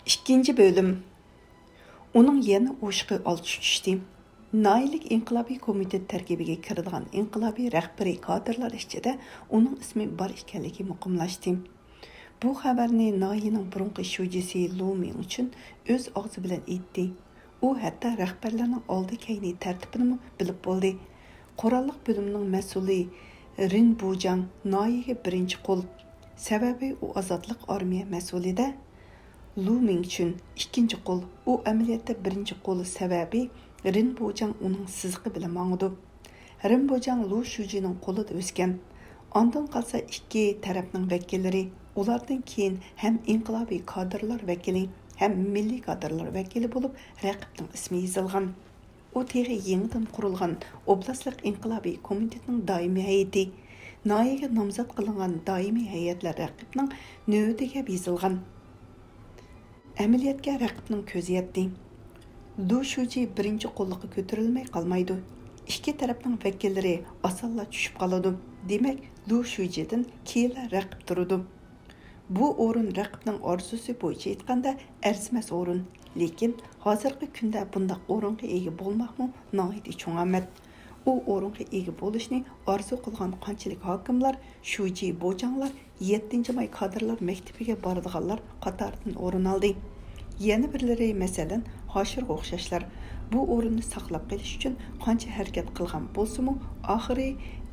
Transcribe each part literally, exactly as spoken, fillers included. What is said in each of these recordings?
ئىككىنچى بۆلۈم. ئۇنىڭ يەنە ئوشۇقى ئالتىش چۈشتى. ناھىيەلىك ئىنقىلابىي كومىتېت تەركىبىگە كىرىدىغان ئىنقىلابىي رەھبىرىي كادىرلار ئىچىدە ئۇنىڭ ئىسمى بار ئىكەنلىكى مۇقىملاشتى. بۇ خەۋەرنى ناھىيەنىڭ بۇرۇنقى شۇجىسى لۇ مىڭچۈن ئۆز ئاغزى بىلەن ئېيتتى. ئۇ ھەتتا رەھبەرلەرنىڭ ئالدى كەينى تەرتىپىنىمۇ بىلىپ بولدى. قوراللىق بۆلۈمنىڭ مەسئۇلى رىن بۇجاڭ ناھىيەگە بىرىنچى قول، سەۋەبى ئۇ ئازادلىق ئارمىيە مەسئۇلى-دە. لۇ مىڭچۈن ئىككىنچى قول، ئۇ ئەمەلىيەتتە بىرىنچى قول، سەۋەبى رىن بۇجاڭ ئۇنىڭ سىزىقى بىلەن ماڭىدۇ. رىن بۇجاڭ لۇ شۇجىنىڭ قولىدا ئۆسكەن. ئاندىن قالسا ئىككى تەرەپنىڭ ۋەكىللىرى، ئۇلاردىن كېيىن ھەم ئىنقىلابىي كادىرلار ۋەكىلى، ھەم مىللىي كادىرلار ۋەكىلى بولۇپ رەقىبنىڭ ئىسمى يېزىلغان. ئۇ تېخى يېڭىدىن قۇرۇلغان ئوبلاستلىق ئىنقىلابىي كومىتېتنىڭ دائىمىي ھەيئىتى، ناھىيەگە نامزات قىلىنغان دائىمىي ھەيئەتلەر رەقىبنىڭ نۆۋىتىگە يېزىلغان. ئەمەلىيەتكە رەقىبنىڭ كۆزى يەتتى. لۇ شۇجى بىرىنچى قوللۇققا كۆتۈرۈلمەي قالمايدۇ. ئىككى تەرەپنىڭ ۋەكىللىرى ئاسانلا چۈشۈپ قالىدۇ. دېمەك، لۇ شۇجىدىن كېيىنلا رەقىب تۇرىدۇ. بۇ ئورۇن رەقىبنىڭ ئارزۇسى بويىچە ئېيتقاندا ئەرزىمەس ئورۇن. لېكىن ھازىرقى كۈندە بۇنداق ئورۇنغا ئىگە بولماقمۇ ناھايىتى چوڭ ئامەت. ئۇ ئورۇنغا ئىگە بولۇشنى ئارزۇ قىلغان قانچىلىك ھاكىملار، شۇجى بوجاڭلار، يەتتىنچى ماي كادىرلار مەكتىپىگە بارىدىغانلار قاتارىدىن ئورۇن ئالدى. يەنە بىرلىرى، مەسىلەن، ھاشىرغا ئوخشاشلار بۇ ئورۇننى ساقلاپ قېلىش ئۈچۈن قانچە ھەرىكەت قىلغان بولسىمۇ، ئاخىرى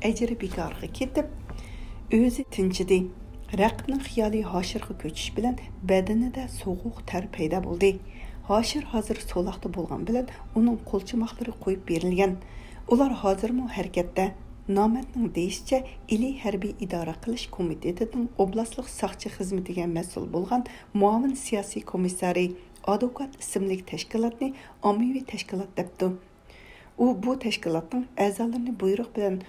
ئەجرى بىكارغا كېتىپ، ئۆزى تىنچىدى. رەقىبنىڭ خىيالى ھاشىرغا كۆچۈش بىلەن بەدىنىدە سوغۇق تەر پەيدا بولدى. ھاشىر ھازىر سولاقتا بولغان بىلەن ئۇنىڭ قولچىماقلىرى قويۇپ بېرىلگەن. ئۇلار ھازىرمۇ ھەرىكەتتە. نامەردنىڭ دېيىشىچە، ئىلى ھەربىي ئىدارە قىلىش كومىتېتىنىڭ ئوبلاستلىق ساقچى خىزمىتىگە مەسئۇل بولغان مۇئاۋىن سىياسىي كومىسسارى ئادۋوكات ئىسىملىك تەشكىلاتنى ئاممىۋى تەشكىلات دەپتۇ. ئۇ بۇ تەشكىلاتنىڭ ئەزالىرىنى بۇيرۇق بىلەن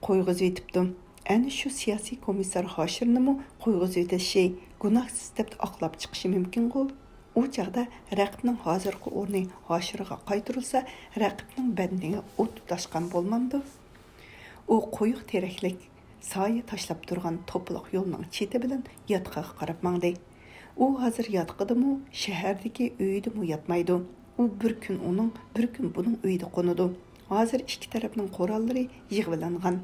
قويغۇزۇۋېتىپتۇ. ئەنە شۇ سىياسىي كومىسسار ھاشىرنىمۇ قويغۇزۇۋېتىشى، گۇناھسىز دەپ ئاقلاپ چىقىشى مۇمكىنغۇ؟ ئۇ چاغدا رەقىبنىڭ ھازىرقى ئورنى ھاشىرغا قايتۇرۇلسا، رەقىبنىڭ بەدىنىگە ئوت تۇتاشقان بولمامدۇ؟ ئۇ قويۇق تېرەكلىك، سايە تاشلاپ تۇرغان توپىلىق يولنىڭ چېتى بىلەن ياتىقىغا قاراپ ماڭدى. ئۇ ھازىر ياتىقىدىمۇ، شەھەردىكى ئۆيىدىمۇ ياتمايدۇ. ئۇ بىر كۈن ئۇنىڭ، بىر كۈن بۇنىڭ ئۆيىدە قونىدۇ. ھازىر ئىككى تەرەپنىڭ قوراللىرى يىغىۋېلىنغان.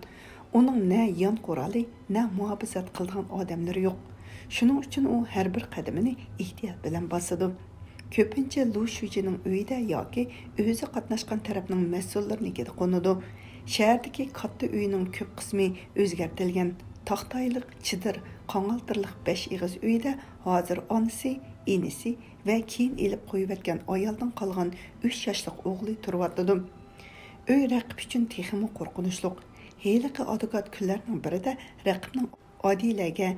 ئۇنىڭ نە يان قورالى، نە مۇھاپىزەت قىلىدىغان ئادەملىرى يوق. شۇنىڭ ئۈچۈن ئۇ ھەر بىر قەدىمىنى ئېھتىيات بىلەن باسىدۇ. كۆپىنچە لۇ شۇجىنىڭ ئۆيىدە ياكى ئۆزى قاتناشقان تەرەپنىڭ مەسئۇللىرىنىڭكىدە قونىدۇ. شەھەردىكى كاتتا ئۆينىڭ كۆپ قىسمى ئۆزگەرتىلگەن. تاختايلىق، چېدىر، قاڭالتىرلىق بەش ئېغىز ئۆيدە ھازىر ئانىسى، ئىنىسى ۋە كېيىن ئېلىپ قويۇۋەتكەن ئايالدىن قالغان ئۈچ ياشلىق ئوغلى تۇرۇۋاتىدۇ. ئۆي رەقىب ئۈچۈن تېخىمۇ قورقۇنچلۇق. ھېلىقى ئادۋوكات كۈنلەرنىڭ بىرىدە رەقىبنىڭ ئادىلەگە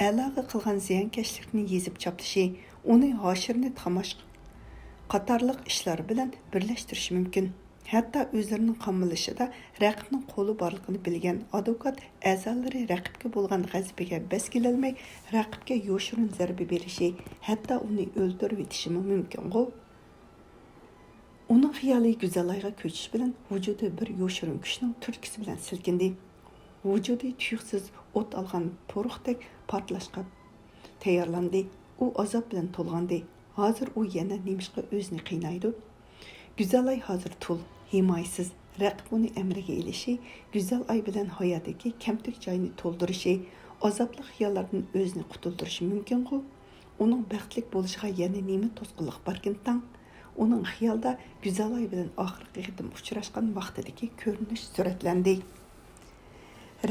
ئەلاغا قىلغان زىيانكەشلىكىنى يېزىپ چاپلىشى، ئۇنى ھاشىرنى تاماش قاتارلىق ئىشلار بىلەن بىرلەشتۈرۈشى مۇمكىن. ھەتتا ئۆزلىرىنىڭ قامىلىشىدا رەقىبنىڭ قولى بارلىقىنى بىلگەن ئادۋوكات ئەزالىرى رەقىبكە بولغان غەزىپىگە بەس كېلەلمەي، رەقىبكە يوشۇرۇن زەربە بېرىشى، ھەتتا ئۇنى ئۆلتۈرۈۋېتىشىمۇ مۇمكىنغۇ؟ ئۇنىڭ خىيالى گۈزەلايغا كۆچۈش بىلەن ۋۇجۇدى بىر يوشۇرۇن كۈچنىڭ تۈرتكىسى بىلەن سىلكىندى. ۋۇجۇدى تۇيۇقسىز ئوت ئالغان پورۇقتەك پارتلاشقا تەييارلاندى. ئۇ ئازاب بىلەن تولغاندى. ھازىر ئۇ يەنە نېمىشقا ئۆزىنى قىينايدۇ؟ گۈزەلاي ھازىر تۇل، ھىمايىسىز. رەقىب ئۇنى ئەمرىگە ئېلىشى، گۈزەلاي بىلەن ھاياتىدىكى كەمتۈك جاينى تولدۇرۇشى، ئازابلىق خىياللاردىن ئۆزىنى قۇتۇلدۇرۇشى مۇمكىنغۇ؟ ئۇنىڭ بەختلىك بولۇشىغا يەنە نېمە توسقۇنلۇق باركىن تاڭ؟ ئۇنىڭ خىيالىدا گۈزەلاي بىلەن ئاخىرقى قېتىم ئۇچراشقان ۋاقتىدىكى كۆرۈنۈش سۈرەتلەندى.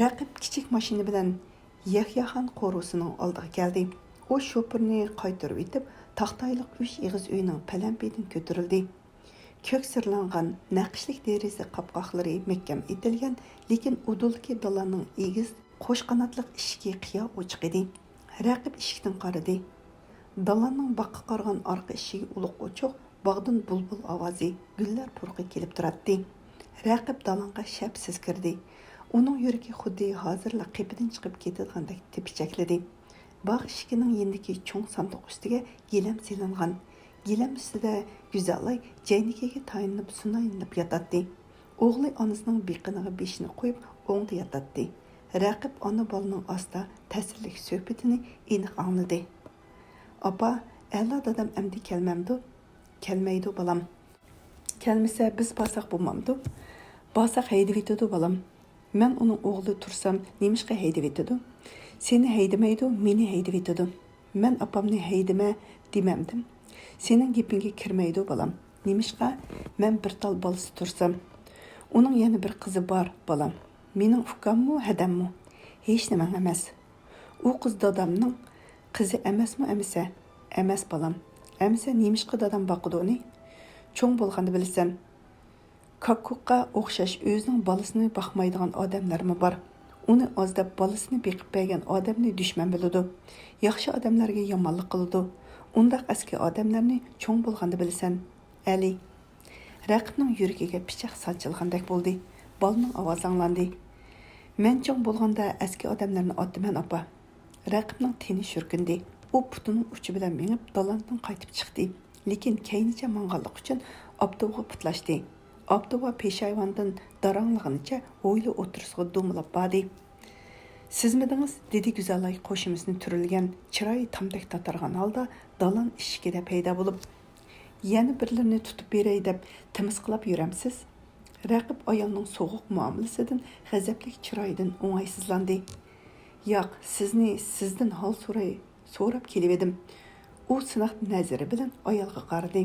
رەقىب كىچىك ماشىنا بىلەن يەھياخان قورۇسىنىڭ ئالدىغا كەلدى. ئۇ شوپۇرنى قايتۇرۇۋېتىپ، تاختايلىق ئۈچ ئېغىز ئۆينىڭ پەلەمپىيىدىن كۆتۈرۈلدى. كۆك سىرلانغان نەقىشلىك دېرىزە قاپقاقلىرى مەھكەم ئېتىلگەن، لېكىن ئۇدۇلدىكى دالاننىڭ ئېگىز قوش قاناتلىق ئىشىكى قىيا ئوچۇق ئىدى. رەقىب ئىشىكتىن قارىدى. دالاننىڭ باغقا قارىغان ئارقا ئىشىكى ئۇلۇغ ئوچۇق، باغدىن بۇلبۇل ئاۋازى، گۈللەر پۇرىقى كېلىپ تۇراتتى. رەقىب دالانغا شەپسىز كىردى. ئۇنىڭ يۈرىكى خۇددى ھازىرلا قېپىدىن چىقىپ كېتىدىغاندەك تېپىچەكلىدى. باغ ئىشىكىنىڭ يېنىدىكى چوڭ ساندۇق ئۈستىگە گىلەم سېلىنغان. گىلەم ئۈستىدە گۈزەلاي جەينىكىگە تايىنىپ سۇنايلىنىپ ياتاتتى. ئوغلى ئانىسىنىڭ بېقىنىغا بېشىنى قويۇپ ئوڭدا ياتاتتى. رەقىب ئانا بالىنىڭ ئاستا تەسىرلىك سۆھبىتىنى ئېنىق ئاڭلىدى. ئاپا، ئەلا دادام ئەمدى كەلمەمدۇ؟ كەلمەيدۇ، بالام. كەلمىسە، بىز بارساق بولمامدۇ؟ بارساق ھەيدىۋېتىدۇ، بالام. مەن ئۇنىڭ ئوغلى تۇرسام، نېمىشقا ھەيدىۋېتىدۇ؟ سېنى ھەيدىمەيدۇ، مېنى ھەيدىۋېتىدۇ. مەن ئاپامنى ھەيدىمە دېمەمدىم. سېنىڭ گېپىڭگە كىرمەيدۇ، بالام. نېمىشقا؟ مەن بىر تال بالىسى تۇرسام. ئۇنىڭ يەنە بىر قىزى بار، بالام. مېنىڭ ئۇكاممۇ، ھەدەممۇ. ھېچنېمەڭ ئەمەس. ئۇ قىز دادامنىڭ قىزى ئەمەسمۇ ئەمىسە؟ ئەمەس، بالام. ئەمىسە نېمىشقا دادام باقىدۇ ئۇنى؟ چوڭ بولغاندا بىلىسەن. كاككۇكقا ئوخشاش ئۆزىنىڭ بالىسىنى باقمايدىغان ئادەملەرمۇ بار. ئۇنى ئاز دەپ بالىسىنى بېقىپ بەرگەن ئادەمنى دۈشمەن بىلىدۇ. ياخشى ئادەملەرگە يامانلىق قىلىدۇ. ئۇنداق ئەسكى ئادەملەرنى چوڭ بولغاندا بىلىسەن، ئەلى. رەقىپنىڭ يۈرىكىگە پىچاق سانچىلغاندەك بولدى. بالىنىڭ ئاۋازى ئاڭلاندى. مەن چوڭ بولغاندا ئەسكى ئادەملەرنى ئاتتىمەن، ئاپا. رەقىپنىڭ تېنى شۈركۈندى. ئۇ پۇتىنىڭ ئۇچى بىلەن مېڭىپ، دالاندىن قايتىپ چىقتى. لېكىن كەينىچە ماڭغانلىقى ئۈچۈن ئاپتوبىغا پۇتلاشتى. ئاپتوبا پېشايۋاندىن داراڭلىغىنىچە ھويلا ئوتتۇرىسىغا دومىلاپ باردى. سىزمىدىڭىز؟ دېدى گۈزەلاي قوشۇمىسىنى تۈرۈلگەن، چىرايى تامدەك تاتارغان ھالدا دالان ئىشىكىدە پەيدا بولۇپ. يەنە بىرلىرىنى تۇتۇپ بېرەي دەپ تىمىسقىلاپ يۈرەمسىز؟ رەقىپ ئايالنىڭ سوغۇق مۇئامىلىسىدىن، غەزەپلىك چىرايىدىن ئوڭايسىزلاندى. ياق، سىزنى، سىزدىن ھال سوراي، سوراپ كېلىۋىدىم. ئۇ سىناق نەزىرى بىلەن ئايالغا قارىدى.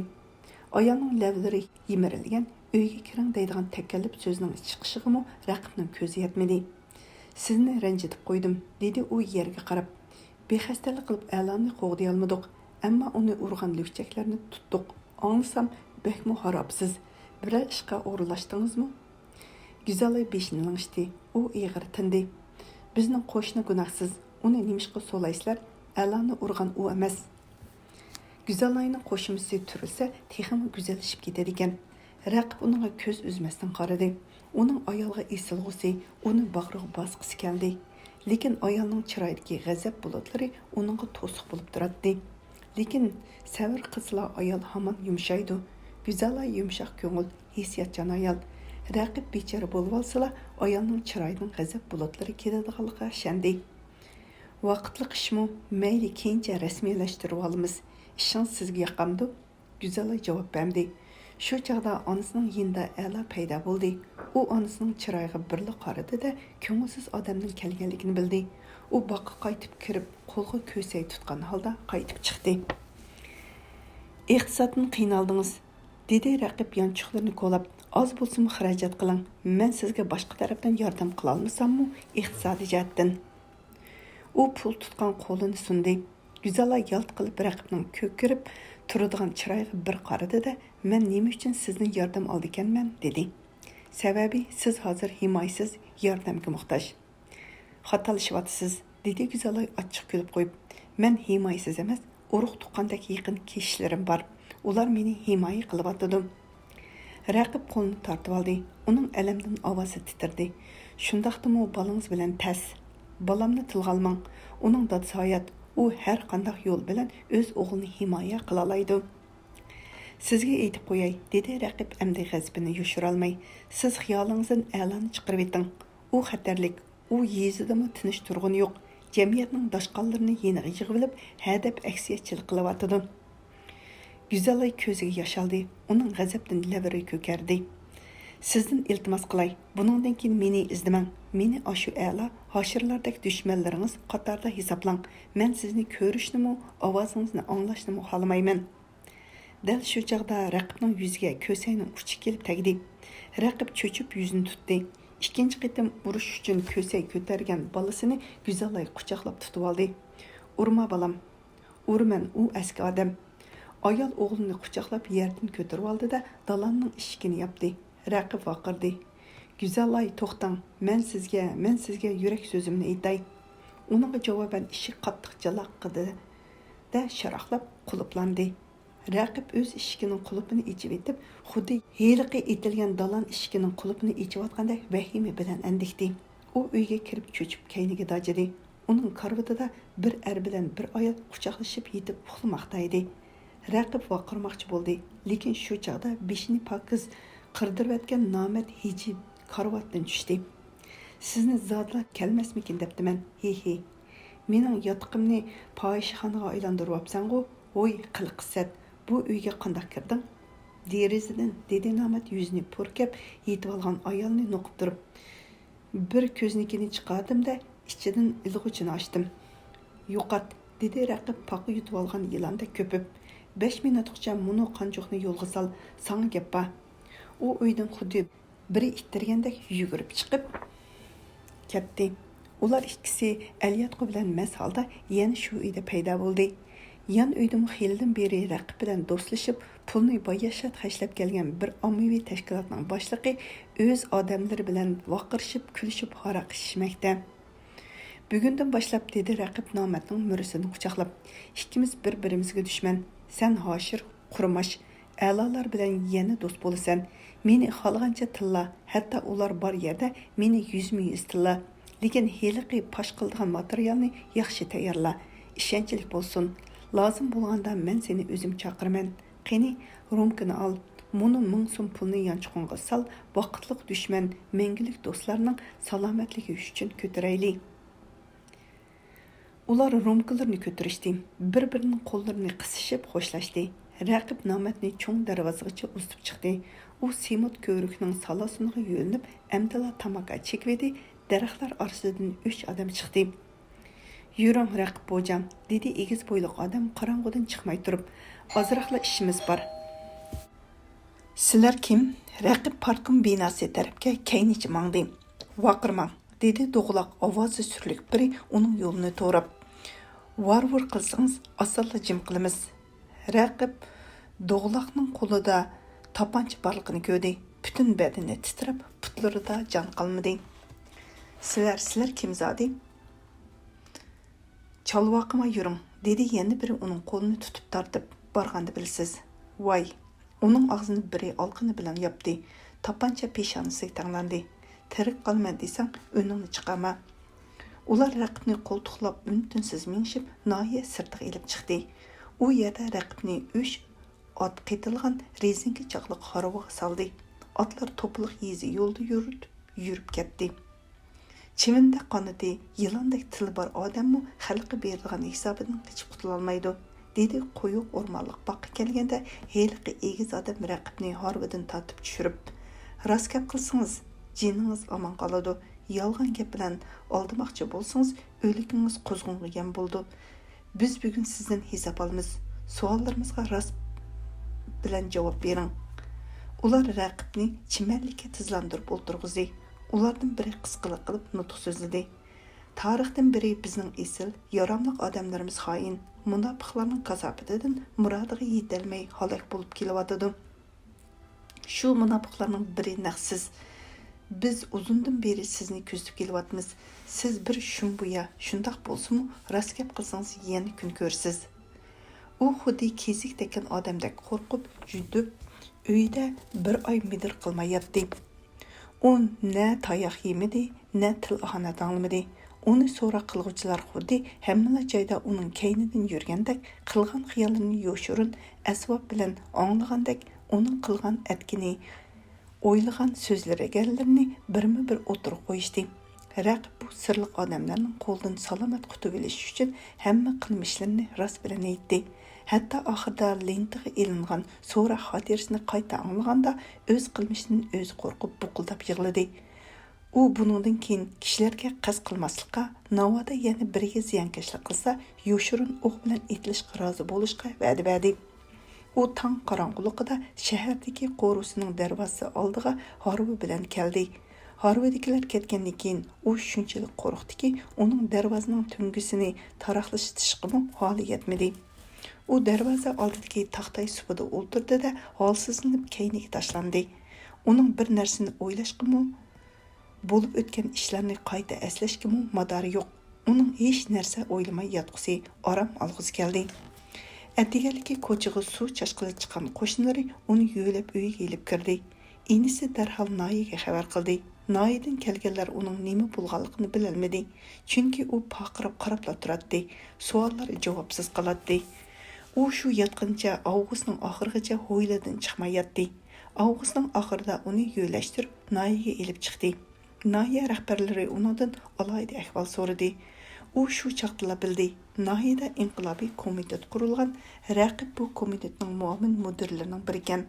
ئايالنىڭ لەۋلىرى يىمىرىلگەن، ئۆيگە كىرىڭ دەيدىغان تەكەللىپ سۆزنىڭ چىقىشىغىمۇ رەقىپنىڭ كۆزى يەتمىدى. سىزنى رەنجىتىپ قويدۇم، دېدى ئۇ يەرگە قاراپ. بىخەستەلىك قىلىپ ئەلانى قوغدىيالمىدۇق، ئەمما ئۇنى ئۇرغان لۈكچەكلەرنى تۇتتۇق. ئاڭلىسام، بەكمۇ خارابسىز، بىرەر ئىشقا ئورۇنلاشتىڭىزمۇ؟ گۈزەلاي بېشىنى لىڭشىتتى. ئۇ ئېغىر تىندى. بىزنىڭ قوشنا گۇناھسىز، ئۇنى نېمىشقا سولايسىلەر؟ ئەلانى ئۇرغان ئۇ ئەمەس. گۈزەلاينىڭ قوشۇمىسى تۈرۈلسە، تېخىمۇ گۈزەللىشىپ كېتىدىكەن. رەقىپ ئۇنىڭغا كۆز ئۈزمەستىن قارىدى. ئۇنىڭ ئايالغا ئېسىلغۇسى، ئۇنى باغرىغا باسقۇسى كەلدى. لېكىن ئايالنىڭ چىرايىدىكى غەزەپ بۇلۇتلىرى ئۇنىڭغا توسۇق بولۇپ تۇراتتى. لېكىن سەۋر قىلسىلا ئايال ھامان يۇمشايدۇ. گۈزەلاي يۇمشاق كۆڭۈل، ھېسسىياتچان ئايال. رەقىپ بىچارە بولۇۋالسىلا، ئايالنىڭ چىرايىدىن غەزەپ بۇلۇتلىرى كېلىدىغانلىقىغا ئىشەندى. ۋاقىتلىق ئىشمۇ، مەيلى كېيىنچە رەسمىيلەشتۈرۈۋالىمىز. ئىشىڭىز سىزگە ياقامدۇ؟ گۈزەلاي جاۋاب بەرمىدى. شۇ چاغدا ئانىسىنىڭ يېنىدا ئەلا پەيدا بولدى. ئۇ ئانىسىنىڭ چىرايىغا بىرلا قارىدى-دە، كۆڭۈلسىز ئادەمنىڭ كەلگەنلىكىنى بىلدى. ئۇ باغقا قايتىپ كىرىپ، قولىغا كۆسەي تۇتقان ھالدا قايتىپ چىقتى. ئىقتىسادتىن قىينالدىڭىز، دېدى رەقىپ يانچۇقلىرىنى كولاپ. ئاز بولسىمۇ خىراجەت قىلىڭ. مەن سىزگە باشقا تەرەپتىن ياردەم قىلالمىساممۇ، ئىقتىسادىي جەھەتتىن. ئۇ پۇل تۇتقان قولىنى سۇندى. گۈزەلاي يالت قىلىپ رەقىپنىڭ كۆكىرىپ تۇرىدىغان چىرايىغا بىر قارىدى-دە، مەن نېمە ئۈچۈن سىزدىن ياردەم ئالىدىكەنمەن؟ دېدى. سەۋەبى، سىز ھازىر ھىمايىسىز، ياردەمگە موھتاج. خاتالىشىۋاتىسىز، دېدى گۈزەلاي ئاچچىق كۈلۈپ قويۇپ. مەن ھىمايىسىز ئەمەس، ئۇرۇق-تۇغقاندەك يېقىن كېشىلىرىم بار. ئۇلار مېنى ھىمايە قىلىۋاتىدۇ. رەقىپ قولىنى تارتىۋالدى. ئۇنىڭ ئەلەمدىن ئاۋازى تىترىدى. شۇنداقتىمۇ بالىڭىز بىلەن تەس. بالامنى تىلغا ئالماڭ. ئۇنىڭ دادىسى ھايات. ئۇ ھەر قانداق يول بىلەن ئۆز ئوغلىنى ھىمايە قىلالايدۇ. سىزگە ئېيتىپ قوياي، دېدى رەقىپ ئەمدى غەزىپىنى يوشۇرالماي. سىز خىيالىڭىزدىن ئەلانى چىقىرىۋېتىڭ. ئۇ خەتەرلىك. ئۇ يېزىدىمۇ تىنچ تۇرغىنى يوق. جەمئىيەتنىڭ داشقاللىرىنى يېنىغا يىغىۋېلىپ، ھەدەپ ئەكسىيەتچىلىك قىلىۋاتىدۇ. گۈزەلاي كۆزىگە ياش ئالدى. ئۇنىڭ غەزەپتىن لەۋلىرى كۆكەردى. سىزدىن ئىلتىماس قىلاي، بۇنىڭدىن كېيىن مېنى ئىزدىمەڭ. مېنى ئاشۇ ئەلا ھاشىرلاردەك دۈشمەنلىرىڭىز قاتارىدا ھېسابلاڭ. مەن سىزنى كۆرۈشنىمۇ، ئاۋازىڭىزنى ئاڭلاشنىمۇ خالىمايمەن. دەل شۇ چاغدا رەقىپنىڭ يۈزىگە كۆسەينىڭ ئۇچى كېلىپ تەگدى. رەقىپ چۆچۈپ يۈزىنى تۇتتى. ئىككىنچى قېتىم ئۇرۇش ئۈچۈن كۆسەي كۆتەرگەن بالىسىنى گۈزەلاي قۇچاقلاپ تۇتۇۋالدى. ئۇرما، بالام. ئۇرىمەن، ئۇ ئەسكى ئادەم. ئايال ئوغلىنى قۇچاقلاپ يەردىن كۆتۈرۈۋالدى-دە، دالاننىڭ ئىشىكىنى ياپتى. رەقىپ ۋارقىرىدى. گۈزەلاي، توختاڭ، مەن سىزگە، مەن سىزگە يۈرەك سۆزۈمنى ئېيتاي. ئۇنىڭغا جاۋابەن ئىشىك قاتتىق جالاققىدە شاراقلاپ قۇلۇپلاندى. رەقىپ ئۆز ئىشىكىنىڭ قۇلۇپىنى ئېچىۋېتىپ، خۇددى ھېلىقى ئېتىلگەن دالان ئىشىكىنىڭ قۇلۇپىنى ئېچىۋاتقاندەك ۋەھىمە بىلەن ئەندىكتى. ئۇ ئۆيگە كىرىپ چۆچۈپ كەينىگە داجىدى. ئۇنىڭ كارىۋىتىدا بىر ئەر بىلەن بىر ئايال قۇچاقلىشىپ يېتىپ ئۇخلىماقتا ئىدى. رەقىپ ۋارقىرىماقچى بولدى، لېكىن شۇ چاغدا بېشىنى پاكىز قىردۇرۇۋەتكەن نامەرد ھىجى كارىۋاتتىن چۈشتى. سىزنى زادىلا كەلمەسمىكىن دەپتىمەن، ھى ھى. مېنىڭ ياتىقىمنى پاھىشىخانىغا ئايلاندۇرۇۋاپسەنغۇ؟ ۋوي، قىلقىسەت، بۇ ئۆيگە قانداق كىردىڭ؟ دېرىزىدىن، دېدى نامەت يۈزىنى پۈركەپ يېتىۋالغان ئايالنى نوقۇپ تۇرۇپ. بىر كۆزنىكىنى چىقاردىم-دە، ئىچىدىن ئىلغۇچىنى ئاچتىم. يوقات، دېدى رەقىب پاقا يۇتۇۋالغان يىلاندەك كۆپۈپ. بەش مىنۇتقىچە مۇنۇ قانچۇقنى يولغا سال، ساڭا گەپ بار. ئۇ ئۆيدىن خۇددى بىرى ئىتتەرگەندەك يۈگۈرۈپ چىقىپ كەتتى. ئۇلار ئىككىسى ئەلياتقۇ بىلەن مەست ھالدا يەنە شۇ ئۆيدە پەيدا بولدى. يان ئۆيدىمۇ خېلىدىن بېرى رەقىب بىلەن دوستلىشىپ، پۇلنى باياشات خەجلەپ كەلگەن بىر ئاممىۋى تەشكىلاتنىڭ باشلىقى ئۆز ئادەملىرى بىلەن ۋارقىرىشىپ، كۈلۈشۈپ ھاراق ئىچىشمەكتە. بۈگۈندىن باشلاپ، دېدى رەقىب نامەتنىڭ مۈرىسىدىن قۇچاقلاپ، ئىككىمىز بىر-بىرىمىزگە دۈشمەن. سەن ھاشىر، قۇرماش، ئەلالار بىلەن يەنە دوست بولىسەن. مېنى خالىغانچە تىللا، ھەتتا ئۇلار بار يەردە مېنى يۈزمۇ يۈز تىللا. لېكىن ھېلىقى پاش قىلىدىغان ماتېرىيالنى ياخشى تەييارلا. ئىشەنچلىك بولسۇن. لازىم بولغاندا مەن سېنى ئۆزۈم چاقىرىمەن. قېنى، رومكىنى ئال. مۇنۇ مىڭ سوم پۇلنى يانچۇقۇڭغا سال، ۋاقىتلىق دۈشمەن، مەڭگۈلۈك دوستلارنىڭ سالامەتلىكى ئۈچۈن كۆتۈرەيلى. ئۇلار رومكىلىرىنى كۆتۈرۈشتى، بىر-بىرىنىڭ قوللىرىنى قىسىشىپ خوشلاشتى. رەقىب نامەتنى چوڭ دەرۋازىغىچە ئۇزىتىپ چىقتى. ئۇ سېمونت كۆۋرۈكنىڭ سالاسۇنىغا يۆلىنىپ، ئەمدىلا تاماكا چېكىۋىدى، دەرەخلەر ئارىسىدىن ئۈچ ئادەم چىقتى. يۈرۈڭ، رەقىب بوجام، دېدى ئېگىز بويلۇق ئادەم قاراڭغۇدىن چىقماي تۇرۇپ. ئازراقلا ئىشىمىز بار. سىلەر كىم؟ رەقىب پارتكوم بىناسى تەرەپكە كەينىچە ماڭدى. ۋارقىرىماڭ، دېدى دوغىلاق ئاۋازى سۈرلۈك بىرى ئۇنىڭ يولىنى توراپ. ۋار-ۋۇر قىلسىڭىز، ئاسانلا جىم قىلىمىز. رەقىب دوغىلاقنىڭ قولىدا تاپانچا بارلىقىنى كۆردى. پۈتۈن بەدىنى تىترەپ، پۇتلىرىدا جان قالمىدى. سىلەر، سىلەر كىم زادى؟ چالۋاقىما يۈرۈڭ، دېدى يەنە بىرى ئۇنىڭ قولىنى تۇتۇپ تارتىپ. بارغاندا بىلىسىز. ۋاي! ئۇنىڭ ئاغزىنى بىرى ئالىقىنى بىلەن ياپتى. تاپانچا پېشانىسىگە تەڭلەندى. تىرىك قالىمەن دېسەڭ، ئۆڭۈڭنى چىقارما. ئۇلار رەقىبنى قولتۇقلاپ ئۈن-تىنسىز مېڭىشىپ، ناھىيە سىرتىغا ئېلىپ چىقتى. ئۇ يەردە رەقىبنى ئۈچ ئات قېتىلغان رېزىنكە چاقلىق ھارۋىغا سالدى. ئاتلار توپىلىق يېزا يولىدا يۈرۈپ، يۈرۈپ كەتتى. چىۋىندەك قانىتى، يىلاندەك تىلى بار ئادەممۇ خەلققە بېرىدىغان ھېسابىدىن قېچىپ قۇتۇلالمايدۇ، دېدى قويۇق ئورمانلىق باغقا كەلگەندە ھېلىقى ئېگىز ئادەم رەقىبنى ھارۋىدىن تارتىپ چۈشۈرۈپ. راست گەپ قىلسىڭىز، جېنىڭىز ئامان قالىدۇ، يالغان گەپ بىلەن ئالدىماقچى بولسىڭىز، ئۆلۈكىڭىز قۇزغۇنغا يەم بولىدۇ. بىز بۈگۈن سىزدىن ھېساب ئالىمىز. سوئاللىرىمىزغا راست بىلەن جاۋاب بېرىڭ. ئۇلار رەقىبنى چىمەنلىككە تىزلاندۇرۇپ ئولتۇرغۇزدى. ئۇلاردىن بىرى قىسقىلىق قىلىپ نۇتۇق سۆزلىدى. تارىختىن بېرى بىزنىڭ ئېسىل، ياراملىق ئادەملىرىمىز خائىن، مۇناپىقلارنىڭ كاساپىتىدىن مۇرادىغا يېتەلمەي ھالاك بولۇپ كېلىۋاتىدۇ. شۇ مۇناپىقلارنىڭ بىرى نەق سىز. بىز ئۇزۇندىن بېرى سىزنى كۆزىتىپ كېلىۋاتىمىز. سىز بىر شۇمبۇيا، شۇنداق بولسىمۇ، راست گەپ قىلسىڭىز، يەنە كۈن كۆرىسىز. ئۇ خۇددى كېسىك تەگكەن ئادەمدەك قورقۇپ، جۈدۈپ، ئۆيدە بىر ئاي مىدىر قىلماي ياتتى. ئۇ نە تاياق يېمىدى، نە تىل ئاھانەت ئاڭلىمىدى. ئۇنى سوراق قىلغۇچىلار خۇددى ھەممىلا جايدا ئۇنىڭ كەينىدىن يۈرگەندەك، قىلغان خىياللىرىنى يوشۇرۇن ئەسۋاب بىلەن ئاڭلىغاندەك، ئۇنىڭ قىلغان ئەتكىنى، ئويلىغان سۆزلىگەنلىرىنى بىرمۇ بىر ئوتتۇرىغا قويۇشتى. رەقىب بۇ سىرلىق ئادەملەرنىڭ قولىدىن سالامەت قۇتۇلۇۋېلىش ئۈچۈن ھەممە قىلمىشلىرىنى راست بىلەن ئېيتتى. ھەتتا ئاخىرىدا لېنتىغا ئېلىنغان سوراق خاتىرىسىنى قايتا ئاڭلىغاندا، ئۆز قىلمىشىدىن ئۆزى قورقۇپ بۇقۇلداپ يىغلىدى. ئۇ بۇنىڭدىن كېيىن كىشىلەرگە قەست قىلماسلىققا، ناۋادا يەنە بىرىگە زىيانكەشلىك قىلسا، يوشۇرۇن ئوق بىلەن ئېتىلىشقا رازى بولۇشقا ۋەدە بەردى. ئۇ تاڭ قاراڭغۇلۇقىدا شەھەردىكى قورۇسىنىڭ دەرۋازىسى ئالدىغا ھارۋا بىلەن كەلدى. ھارۋىدىكىلەر كەتكەندىن كېيىن ئۇ شۇنچىلىك قورقتىكى، ئۇنىڭ دەرۋازىنىڭ تۈڭگىسىنى تاراقلىشىتىشقىمۇ ھالى يەتمىدى. ئۇ دەرۋازا ئالدىدىكى تاختاي سۇپىدا ئولتۇردى-دە، ھالسىزلىنىپ كەينىگە تاشلاندى. ئۇنىڭ بىر نەرسىنى ئويلاشقىمۇ، بولۇپ ئۆتكەن ئىشلارنى قايتا ئەسلەشكىمۇ مادارى يوق. ئۇنىڭ ھېچ نەرسە ئويلىماي ياتقۇسى، ئارام ئالغۇسى كەلدى. ئەتىگەنلىكى كوچىغا سۇ چاچقىلى چىققان قوشنىلىرى ئۇنى يۆلەپ ئۆيىگە ئېلىپ كىردى. ئىنىسى دەرھال ناھىيەگە خەۋەر قىلدى. ناھىيەدىن كەلگەنلەر ئۇنىڭ نېمە بولغانلىقىنى بىلەلمىدى، چۈنكى ئۇ پارقىراپ قاراپلا تۇراتتى، سوئاللار جاۋابسىز قالاتتى. ئۇ شۇ ياتقىنىچە ئاۋغۇستنىڭ ئاخىرىغىچە ھويلىدىن چىقماي ياتتى. ئاۋغۇستنىڭ ئاخىرىدا ئۇنى يۆلەشتۈرۈپ، ناھىيەگە ئېلىپ چىقتى. ناھىيە رەھبەرلىرى ئۇنىڭدىن ئالاھىدە ئەھۋال سورىدى. ئۇ شۇ چاغدىلا بىلدى، ناھىيەدە ئىنقىلابىي كومىتېت قۇرۇلغان، رەقىب بۇ كومىتېتنىڭ مۇئاۋىن مۇدىرلىرىنىڭ بىرىكەن.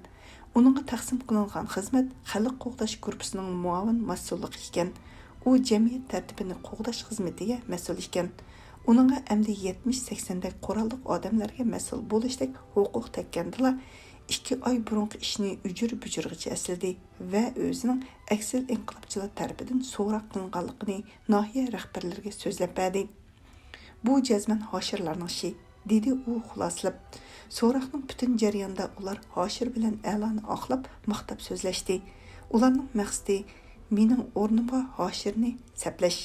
ئۇنىڭغا تەقسىم قىلىنغان خىزمەت خەلق قوغداش گۇرۇپپىسىنىڭ مۇئاۋىن مەسئۇللۇقى ئىكەن. ئۇ جەمئىيەت تەرتىپىنى قوغداش خىزمىتىگە مەسئۇل ئىكەن. ئۇنىڭغا ئەمدى يەتمىش سەكسەندەك قوراللىق ئادەملەرگە مەسئۇل بولۇشتەك ھوقۇق تەگكەندىلا، ئىككى ئاي بۇرۇنقى ئىشنى ئۇجۇر-بۇجۇرغىچە ئەسلىدى ۋە ئۆزىنىڭ ئەكسىل ئىنقىلابچىلار تەرىپىدىن سوراق قىلىنغانلىقىنى ناھىيە رەھبەرلىرىگە سۆزلەپ بەردى. بۇ جەزمەن ھاشىرلارنىڭ ئىشى، دېدى ئۇ خۇلاسىلەپ. سوراقنىڭ پۈتۈن جەريانىدا ئۇلار ھاشىر بىلەن ئەلانى ئاقلاپ، ماختاپ سۆزلەشتى. ئۇلارنىڭ مەقسىتى مېنىڭ ئورنۇمغا ھاشىرنى سەپلەش.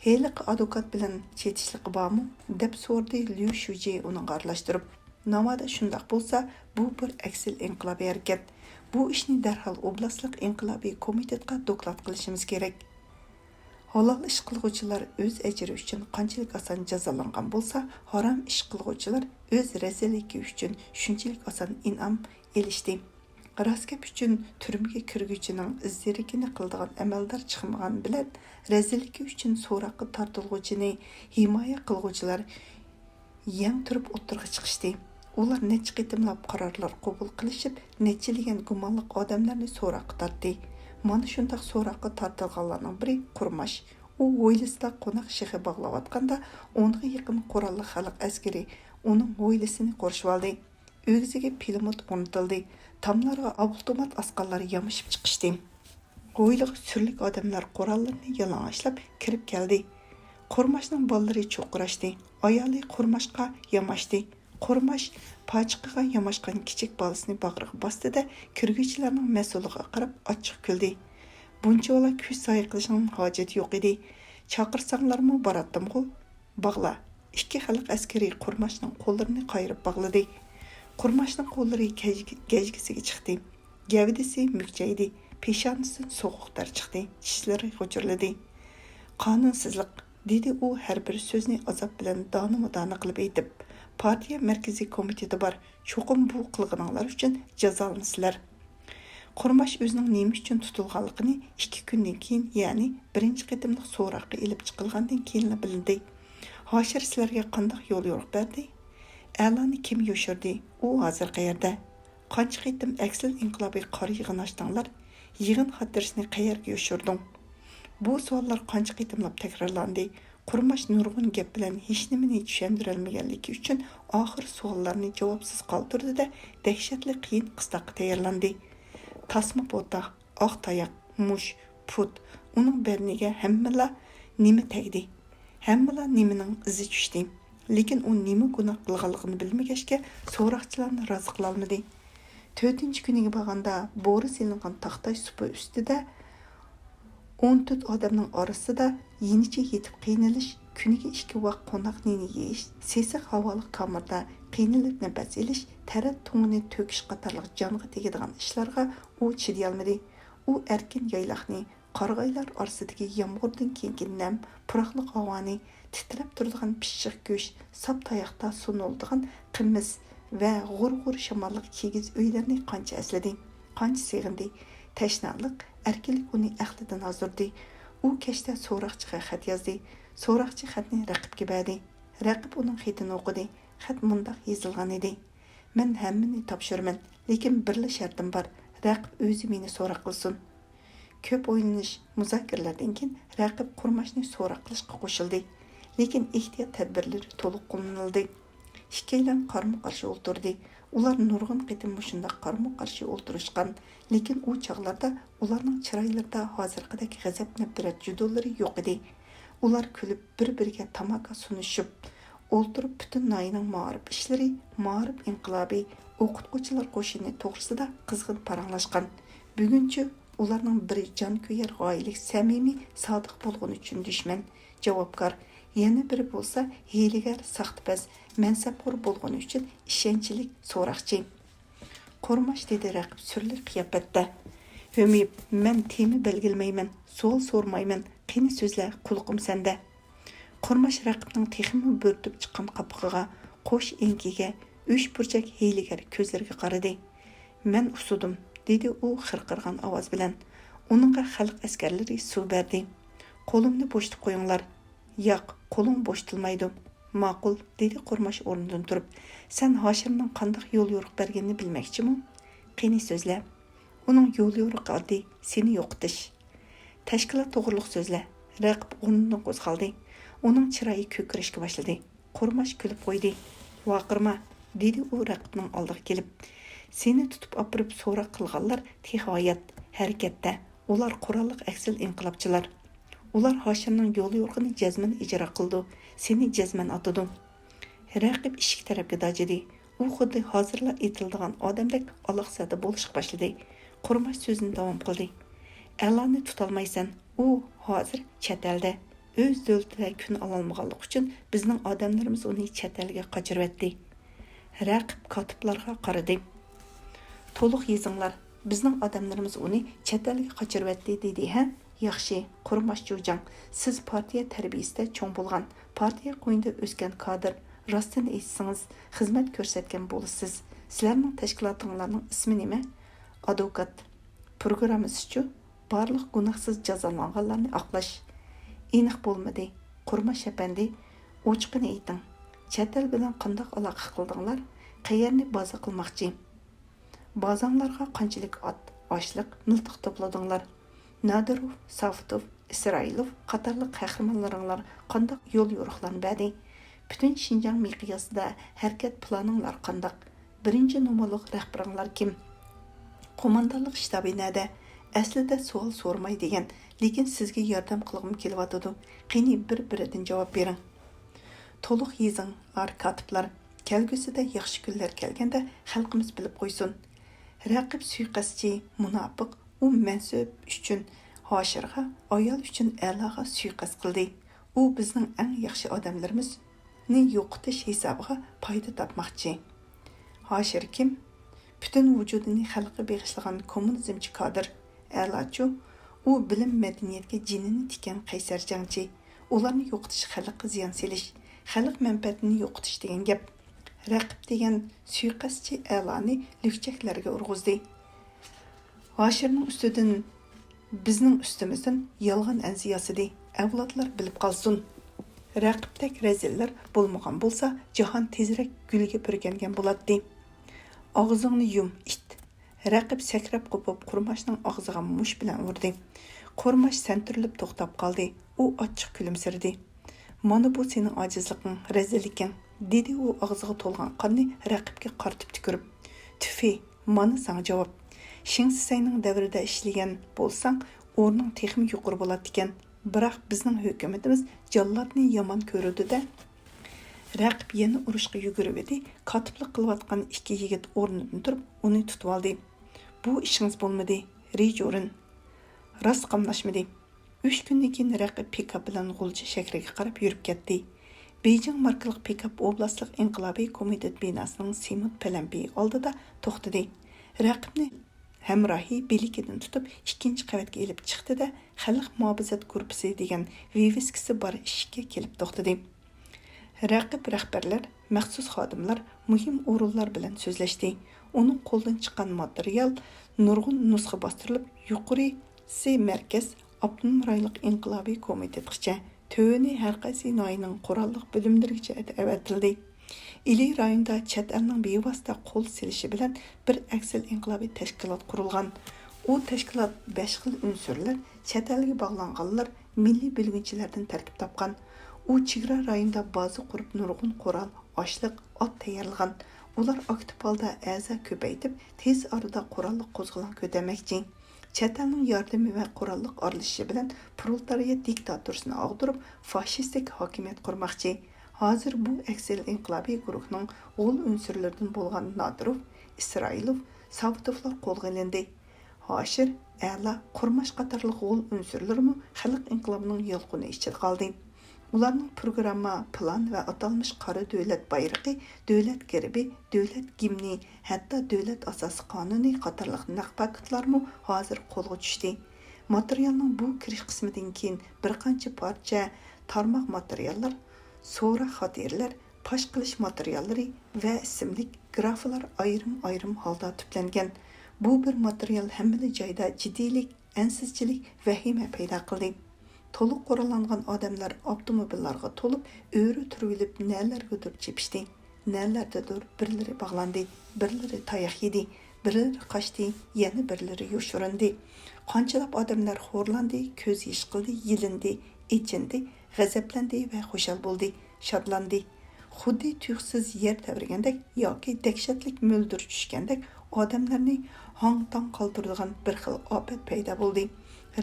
ھېلىقى ئادۋوكات بىلەن چېتىشلىقى بارمۇ؟ دەپ سورىدى ليۇ شۇجى ئۇنىڭغا ئارىلاشتۇرۇپ. ناۋادا شۇنداق بولسا، بۇ بىر ئەكسىل ئىنقىلابىي ھەرىكەت. بۇ ئىشنى دەرھال ئوبلاستلىق ئىنقىلابىي كومىتېتقا دوكلات قىلىشىمىز كېرەك. ھالال ئىش قىلغۇچىلار ئۆز ئەجرى ئۈچۈن قانچىلىك ئاسان جازالانغان بولسا، ھارام ئىش قىلغۇچىلار ئۆز رەزىللىكى ئۈچۈن شۇنچىلىك ئاسان ئىنئام ئېلىشتى. راست گەپ ئۈچۈن، تۈرمىگە كىرگۈچىنىڭ ئىز-دېرىكىنى قىلىدىغان ئەمەلدار چىقمىغان بىلەن، رەزىللىكى ئۈچۈن سوراققا تارتىلغۇچىنى ھىمايە قىلغۇچىلار يەڭ تۇرۇپ ئوتتۇرىغا چىقىشتى. ئۇلار نەچچە قېتىملاپ قارارلار قوبۇل قىلىشىپ، نەچچىلىگەن گۇمانلىق ئادەملەرنى سوراققا تارتتى. مانا شۇنداق سوراققا تارتىلغانلارنىڭ بىرى قۇرماش. ئۇ ھويلىسىدا قوناق شېخى باغلاۋاتقاندا، ئونغا يېقىن قوراللىق خەلق ئەسكىرى ئۇنىڭ ھويلىسىنى قورشىۋالدى. ئۆگزىگە پىلىموت ئورنىتىلدى. تاملارغا ئاپتومات ئاسقانلار يامىشىپ چىقىشتى. ھويلىغا سۈرلۈك ئادەملەر قوراللىرىنى يالىڭاچلاپ كىرىپ كەلدى. قورماشنىڭ بالىلىرى چوقۇراشتى. ئايالى قورماشقا ياماشتى. قورماش پاچىقىغا ياماشقان كىچىك بالىسىنى باغرىغا باستى-دە، كىرگۈچىلەرنىڭ مەسئۇلىغا قاراپ ئاچچىق كۈلدى. بۇنچىۋالا كۆز سايە قىلىشنىڭ ھاجىتى يوق ئىدى. چاقىرساڭلارمۇ باراتتىمغۇ؟ باغلا! ئىككى خەلق ئەسكىرى قۇرماشنىڭ قوللىرىنى قايرىپ باغلىدى. قۇرماشنىڭ قوللىرى گەج-، گەجگىسىگە چىقتى. گەۋدىسى مۈكچەيدى، پېشانىسىدىن سوغۇق تەر چىقتى، چىشلىرى غۇچۇرلىدى. قانۇنسىزلىق! دېدى ئۇ ھەر بىر سۆزنى ئازاب بىلەن دانىمۇ دانە قىلىپ ئېيتىپ. پارتىيە مەركىزىي كومىتېتى بار، چوقۇم بۇ قىلغىنىڭلار ئۈچۈن جازالىنىسىلەر. قۇرماش ئۆزىنىڭ نېمە ئۈچۈن تۇتۇلغانلىقىنى ئىككى كۈندىن كېيىن، يەنى بىرىنچى قېتىملىق سوراققا ئېلىپ چىقىلغاندىن كېيىنلا بىلدى. ھاشىر سىلەرگە قانداق يول يورۇق بەردى؟ ئەلانى كىم يوشۇردى؟ ئۇ ھازىر قەيەردە؟ قانچە قېتىم ئەكسىل ئىنقىلابىي قارا يىغىن ئاچتىڭلار؟ يىغىن خاتىرىسىنى قەيەرگە يوشۇردۇڭ؟ بۇ سوئاللار قانچە قېتىملاپ تەكرارلاندى؟ قۇرماش نۇرغۇن گەپ بىلەن ھېچنېمىنى چۈشەندۈرەلمىگەنلىكى ئۈچۈن، ئاخىر سوئاللارنى جاۋابسىز قالدۇردى-دە، دەھشەتلىك قىيىن قىستاققا تەييارلاندى. تاسما پوتا، ئاق تاياق، مۇش، پۇت، ئۇنىڭ بەدىنىگە ھەممىلا نېمە تەگدى. ھەممىلا نېمىنىڭ ئىزى چۈشتى. لېكىن ئۇ نېمە گۇناھ قىلغانلىقىنى بىلمىگەچكە، سوراقچىلارنى رازى قىلالمىدى. تۆتىنچى كۈنىگە بارغاندا، بورا سېلىنغان تاختاي سۇپا ئۈستىدە ئون تۆت ئادەمنىڭ ئارىسىدا يېنىچە يېتىپ قىينىلىش، كۈنىگە ئىككى ۋاق قوناق نېنى يېيىش، سېسىق ھاۋالىق كامېردا قىينىلىپ نەپەس ئېلىش، تەرەت تۇڭىنى تۆكۈش قاتارلىق جانغا تېگىدىغان ئىشلارغا ئۇ چىدىيالمىدى. ئۇ ئەركىن يايلاقنى، قارىغايلار ئارىسىدىكى يامغۇردىن كېيىنكى نەم، پۇراقلىق ھاۋانى، تىترەپ تۇرىدىغان پىششىق گۆش، ساپ تاياقتا سۇنۇلىدىغان قىمىز ۋە غۇر-غۇر شاماللىق كىگىز ئۆيلەرنى قانچە ئەسلىدى، قانچە سېغىندى. تەشنالىق، ئەركىنلىك ئۇنى ئەقلىدىن ئازدۇردى. ئۇ كەچتە سوراقچىغا خەت يازدى. سوراقچى خەتنى رەقىبكە بەردى. رەقىب ئۇنىڭ خېتىنى ئوقۇدى. خەت مۇنداق يېزىلغان ئىدى: مەن ھەممىنى تاپشۇرىمەن، لېكىن بىرلا شەرتىم بار، رەقىب ئۆزى مېنى سوراق قىلسۇن. كۆپ ئويلىنىش، مۇزاكىرىلەردىن كېيىن رەقىب قۇرماشنى سوراق قىلىشقا قوشۇلدى. لېكىن ئېھتىيات تەدبىرلىرى تولۇق قوللىنىلدى. ئىككىيلەن قارمۇ قارشى ئولتۇردى. ئۇلار نۇرغۇن قېتىم مۇشۇنداق قارمۇ قارشى ئولتۇرۇشقان، لېكىن ئۇ چاغلاردا ئۇلارنىڭ چىرايلىرىدا ھازىرقىدەك غەزەپ-نەپرەت جۇدۇنلىرى يوق ئىدى. ئۇلار كۈلۈپ، بىر-بىرىگە تاماكا سۇنۇشۇپ ئولتۇرۇپ، پۈتۈن ناھىيەنىڭ مائارىپ ئىشلىرى، مائارىپ ئىنقىلابى، ئوقۇتقۇچىلار قوشۇنى توغرىسىدا قىزغىن پاراڭلاشقان. بۈگۈنچە ئۇلارنىڭ بىرى جانكۆيەر غايىلىك، سەمىمىي، سادىق بولغىنى ئۈچۈن دۈشمەن، جاۋابكار، يەنە بىرى بولسا ھىيلىگەر، ساختىپەز، مەنسەپخور بولغىنى ئۈچۈن ئىشەنچلىك سوراقچى. قورماش، دېدى رەقىب سۈرلۈك قىياپەتتە. ھۆمىيىپ، مەن تېما بەلگىلىمەيمەن، سوئال سورىمايمەن، قېنى سۆزلە، قۇلىقىم سەندە. قورماش رەقىبنىڭ تېخىمۇ بۆرتۈپ چىققان قاپىقىغا، قوش ئېڭىكىگە، ئۈچ بۇرجەك ھىيلىگەر كۆزلىرىگە قارىدى. مەن ئۇسسىدىم، دېدى ئۇ خىرقىرىغان ئاۋاز بىلەن. ئۇنىڭغا خەلق ئەسكەرلىرى سۇ بەردى. قولۇمنى بوشىتىپ قويۇڭلار. ياق، قولۇڭ بوشىتىلمايدۇ. ماقۇل، دېدى قۇرماش ئورنىدىن تۇرۇپ. سەن ھاشىرنىڭ قانداق يول يورۇق بەرگىنىنى بىلمەكچىمۇ؟ قېنى سۆزلە. ئۇنىڭ يول يورۇقى ئاددىي، سېنى يوقىتىش. تەشكىلات توغرۇلۇق سۆزلە. رەقىب ئورنىدىن قوزغالدى. ئۇنىڭ چىرايى كۆكىرىشكە باشلىدى. قۇرماش كۈلۈپ قويدى. ۋارقىرىما، دېدى ئۇ رەقىبنىڭ ئالدىغا كېلىپ. سېنى تۇتۇپ ئاپىرىپ سوراق قىلغانلار تېخى ھايات، ھەرىكەتتە. ئۇلار قوراللىق ئەكسىل ئىنقىلابچىلار. ئۇلار ھاشىرنىڭ يول يورۇقىنى جەزمەن ئىجرا قىلىدۇ، سېنى جەزمەن ئاتىدۇ. رەقىب ئىشىك تەرەپكە داجىدى. ئۇ خۇددى ھازىرلا ئېتىلىدىغان ئادەمدەك ئالاقزادە بولۇشقا باشلىدى. قۇرماش سۆزىنى داۋام قىلدى. ئەلانى تۇتالمايسەن. ئۇ ھازىر چەت ئەلدە. ئۆز دۆلىتىدە كۈن ئالالمىغانلىقى ئۈچۈن بىزنىڭ ئادەملىرىمىز ئۇنى چەت ئەلگە قاچۇرۇۋەتتى. رەقىب كاتىپلارغا قارىدى. تولۇق يېزىڭلار، بىزنىڭ ئادەملىرىمىز ئۇنى چەت ئەلگە قاچۇرۇۋەتتى، دېدى ھە؟ ياخشى، قۇرماش جۇجاڭ، سىز پارتىيە تەربىيىسىدە چوڭ بولغان، پارتىيە قوينىدا ئۆسكەن كادىر، راستىنى ئېيتسىڭىز، خىزمەت كۆرسەتكەن بولىسىز. سىلەرنىڭ تەشكىلاتىڭلارنىڭ ئىسمى نېمە؟ ئادۋوكات. پروگراممىسىچۇ؟ بارلىق گۇناھسىز جازالانغانلارنى ئاقلاش. ئېنىق بولمىدى. قۇرماش ئەپەندى، ئوچۇقىنى ئېيتىڭ، چەت ئەل بىلەن قانداق ئالاقە قىلدىڭلار؟ قەيەرنى بازا قىلماقچى؟ بازاڭلارغا قانچىلىك ئات، ئاشلىق، مىلتىق توپلىدىڭلار؟ نادىروف، ساۋۇتوف، ئىسرائىلوف قاتارلىق قەھرىمانلىرىڭلار قانداق يول يورۇقلارنى بەردى؟ پۈتۈن شىنجاڭ مىقياسىدا ھەرىكەت پىلانىڭلار قانداق؟ بىرىنچى نومۇرلۇق رەھبىرىڭلار كىم؟ قوماندانلىق شتابى نەدە؟ ئەسلىدە سوئال سورىماي دېگەن، لېكىن سىزگە ياردەم قىلغۇم كېلىۋاتىدۇ. قېنى، بىر-بىرىدىن جاۋاب بېرىڭ. تولۇق يېزىڭلار، كاتىپلار. كەلگۈسىدە ياخشى كۈنلەر كەلگەندە خەلقىمىز بىلىپ قويسۇن. رەقىب سۇيىقەستچى، مۇناپىق، ئۇ مەنسەپ ئۈچۈن ھاشىرغا، ئايال ئۈچۈن ئەلاغا سۇيىقەست قىلدى. ئۇ بىزنىڭ ئەڭ ياخشى ئادەملىرىمىزنى يوقىتىش ھېسابىغا پايدا تاپماقچى. ھاشىر كىم؟ پۈتۈن ۋۇجۇدىنى خەلققە بېغىشلىغان كوممۇنىزمچى كادىر. ئەلاچۇ؟ ئۇ بىلىم، مەدەنىيەتكە جېنىنى تىككەن قەيسەر جەڭچى. ئۇلارنى يوقىتىش خەلققە زىيان سېلىش، خەلق مەنپەئەتىنى يوقىتىش دېگەن گەپ. رەقىب دېگەن سۇيىقەستچى ئەلانى لۈكچەكلەرگە ئۇرغۇزدى. ھاشىرنىڭ ئۈستىدىن، بىزنىڭ ئۈستىمىزدىن يالغان ئەنزە ياسىدى. ئەۋلادلار بىلىپ قالسۇن. رەقىبتەك رەزىللەر بولمىغان بولسا، جاھان تېزرەك گۈلگە پۈركەنگەن بولاتتى. ئاغزىڭنى يۇم، ئىت! رەقىب سەكرەپ قوپۇپ، قۇرماشنىڭ ئاغزىغا مۇشت بىلەن ئۇردى. قۇرماش سەنتۈرۈلۈپ توختاپ قالدى. ئۇ ئاچچىق كۈلۈمسىرىدى. مانا بۇ سېنىڭ ئاجىزلىقىڭ، رەزىللىكىڭ، دېدى ئۇ ئاغزىغا تولغان قاننى رەقىبكە قارىتىپ تۈكۈرۈپ. تۈفى، مانا ساڭا جاۋاب. شېڭ شىسەينىڭ دەۋرىدە ئىشلىگەن بولساڭ، ئورنۇڭ تېخىمۇ يۇقىرى بولاتتىكەن. بىراق بىزنىڭ ھۆكۈمىتىمىز جاللاتنى يامان كۆرىدۇ-دە. رەقىب يەنە ئۇرۇشقا يۈگۈرۈۋىدى، كاتىپلىق قىلىۋاتقان ئىككى يىگىت ئورنىدىن تۇرۇپ، ئۇنى تۇتۇۋالدى. بۇ ئىشىڭىز بولمىدى، رى جورېن. راست قاملاشمىدى. ئۈچ كۈندىن كېيىن رەقىب پىكاپ بىلەن غۇلجا شەھىرىگە قاراپ يۈرۈپ كەتتى. بېيجىڭ ماركىلىق پىكاپ ئوبلاستلىق ئىنقىلابىي كومىتېت بىناسىنىڭ سېمونت پەلەمپىيى ئالدىدا توختىدى. رەقىبنى ھەمراھى بىلىكىدىن تۇتۇپ، ئىككىنچى قەۋەتكە ئېلىپ چىقتى-دە، خەلق مۇھاپىزەت گۇرۇپپىسى دېگەن ۋىۋىسكىسى بار ئىشىككە كېلىپ توختىدى. رەقىب رەھبەرلەر، مەخسۇس خادىملار، مۇھىم ئورۇنلار بىلەن سۆزلەشتى. ئۇنىڭ قولىدىن چىققان ماتېرىيال نۇرغۇن نۇسخا باستۇرۇلۇپ، يۇقىرىسى مەركەز، ئاپتونوم رايونلۇق ئىنقىلابىي كومىتېتقىچە، تۆۋىنى ھەر قايسى ناھىيەنىڭ قوراللىق بۆلۈملىرىگىچە ئەۋەتىلدى. ئىلى رايونىدا چەت ئەلنىڭ بىۋاسىتە قول سېلىشى بىلەن بىر ئەكسىل ئىنقىلابىي تەشكىلات قۇرۇلغان. ئۇ تەشكىلات بەش خىل ئۇنسۇرلار، چەت ئەلگە باغلانغانلار، مىللىي بۆلگۈنچىلەردىن تەركىب تاپقان. ئۇ چېگرا رايونىدا بازا قۇرۇپ، نۇرغۇن قورال، ئاشلىق، ئات تەييارلىغان. ئۇلار ئاكتىپ ھالدا ئەزا كۆپەيتىپ، تېز ئارىدا قوراللىق قوزغىلاڭ كۆتەرمەكچى. چەت ئەلنىڭ ياردىمى ۋە قوراللىق ئارىلىشىشى بىلەن پرولېتارىيەت دىكتاتورىسىنى ئاغدۇرۇپ، فاشىستىك ھاكىمىيەت قۇرماقچى. ھازىر بۇ ئەكسىل ئىنقىلابىي گۇرۇھنىڭ غول ئۇنسۇرلىرىدىن بولغان نادىروف، ئىسرائىلوف، ساۋۇتوفلار قولغا ئېلىندى. ھاشىر، ئەلا، قۇرماش قاتارلىق غول ئۇنسۇرلىرىمۇ خەلق ئىنقىلابىنىڭ يالقۇنى ئىچىدە قالدى. ئۇلارنىڭ پروگرامما، پىلان ۋە ئاتالمىش قارا دۆلەت بايرىقى، دۆلەت گېربى، دۆلەت گىمنى، ھەتتا دۆلەت ئاساسىي قانۇنى قاتارلىق نەق پاكىتلارمۇ ھازىر قولغا چۈشتى. ماتېرىيالنىڭ بۇ كىرىش قىسمىدىن كېيىن بىر قانچە پارچە، تارماق ماتېرىياللار، سوراق خاتىرىلەر، پاش قىلىش ماتېرىياللىرى ۋە ئىسىملىك گرافلار ئايرىم-ئايرىم ھالدا تۈپلەنگەن. بۇ بىر ماتېرىيال ھەممىلا جايدا جىددىيلىك، ئەنسىزچىلىك، ۋەھىمە پەيدا قىلدى. تولۇق قوراللانغان ئادەملەر ئاپتوموبىللارغا تولۇپ، ئۆرە تۈرۈۋېلىپ، نەلەرگىدۇر چېپىشتى. نەلەردىدۇر بىرلىرى باغلاندى، بىرلىرى تاياق يېدى، بىرلىرى قاچتى، يەنە بىرلىرى يوشۇرۇندى. قانچىلاپ ئادەملەر خورلاندى، كۆز يېشى قىلدى، يېلىندى، ئېچىندى، غەزەپلەندى ۋە خۇشال بولدى، شادلاندى. خۇددى تۇيۇقسىز يەر تەۋرىگەندەك ياكى دەھشەتلىك مۆلدۈر چۈشكەندەك ئادەملەرنى ھاڭ-تاڭ قالدۇرىدىغان بىر خىل ئاپەت پەيدا بولدى.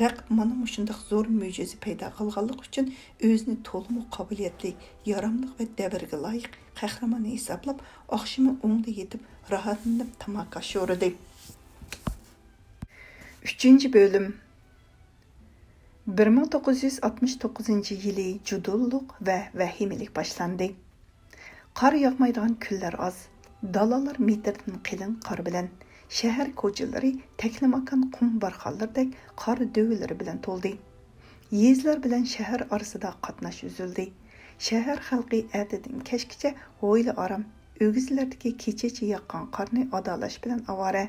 رەقىب مانا مۇشۇنداق زور مۆجىزە پەيدا قىلغانلىقى ئۈچۈن ئۆزىنى تولىمۇ قابىلىيەتلىك، ياراملىق ۋە دەۋرگە لايىق قەھرىمان ھېسابلاپ، ئاخشىمى ئوڭدا يېتىپ، راھەتلىنىپ تاماكا شورىدى. ئۈچىنچى بۆلۈم. بىر مىڭ توققۇز يۈز ئاتمىش توققۇزىنچى يىلى جۇدۇنلۇق ۋە ۋەھىمىلىك باشلاندى. قار ياغمايدىغان كۈنلەر ئاز. دالالار مېتىردىن قېلىن قار بىلەن، شەھەر كوچىلىرى تەكلىماكان قۇم بارخانلىرىدەك قار دۆۋىلىرى بىلەن تولدى. يېزىلار بىلەن شەھەر ئارىسىدا قاتناش ئۈزۈلدى. شەھەر خەلقى ئەتىدىن كەچكىچە ھويلا ئارام، ئۆگزىلەردىكى كېچىچە ياغقان قارنى ئادالاش بىلەن ئاۋارە.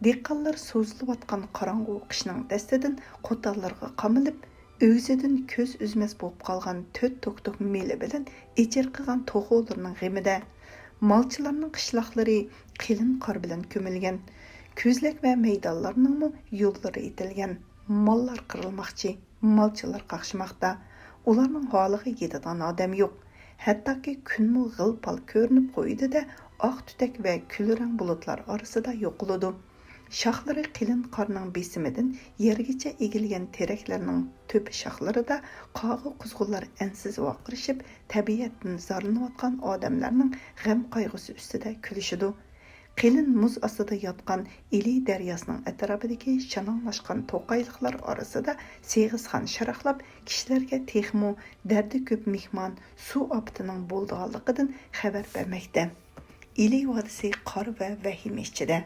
دېھقانلار سوزۇلۇۋاتقان قاراڭغۇ قىشنىڭ دەستىدىن قوتانلىرىغا قامىلىپ، ئۆگزىدىن كۆز ئۈزمەس بولۇپ قالغان تۆت توكتوك مېلى بىلەن ئېچىرقىغان توخۇلىرىنىڭ غېمىدە. مالچىلارنىڭ قىشلاقلىرى قېلىن قار بىلەن كۆمۈلگەن. كۆزلەك ۋە مەيدانلارنىڭمۇ يوللىرى ئېتىلگەن. ماللار قىرىلماقچى، مالچىلار قاقشىماقتا. ئۇلارنىڭ ھالىغا يېتىدىغان ئادەم يوق. ھەتتاكى كۈنمۇ غىل-پال كۆرۈنۈپ قويىدۇ-دە، ئاق تۈتەك ۋە كۈلرەڭ بۇلۇتلار ئارىسىدا يوقىلىدۇ. شاخلىرى قېلىن قارنىڭ بېسىمىدىن يەرگىچە ئېگىلگەن تېرەكلەرنىڭ تۆپە شاخلىرىدا قاغا-قۇزغۇنلار ئەنسىز ۋارقىرىشىپ، تەبىئەتتىن زارلىنىۋاتقان ئادەملەرنىڭ غەم-قايغۇسى ئۈستىدە كۈلۈشىدۇ. قېلىن مۇز ئاستىدا ياتقان ئىلى دەرياسىنىڭ ئەتراپىدىكى شالاڭلاشقان توقايلىقلار ئارىسىدا سېغىزخان شاراقلاپ، كىشىلەرگە تېخىمۇ دەردى كۆپ مېھمان سۇ ئاپىتىنىڭ بولىدىغانلىقىدىن خەۋەر بەرمەكتە. ئىلى ۋادىسى قار ۋە ۋەھىمە ئىچىدە.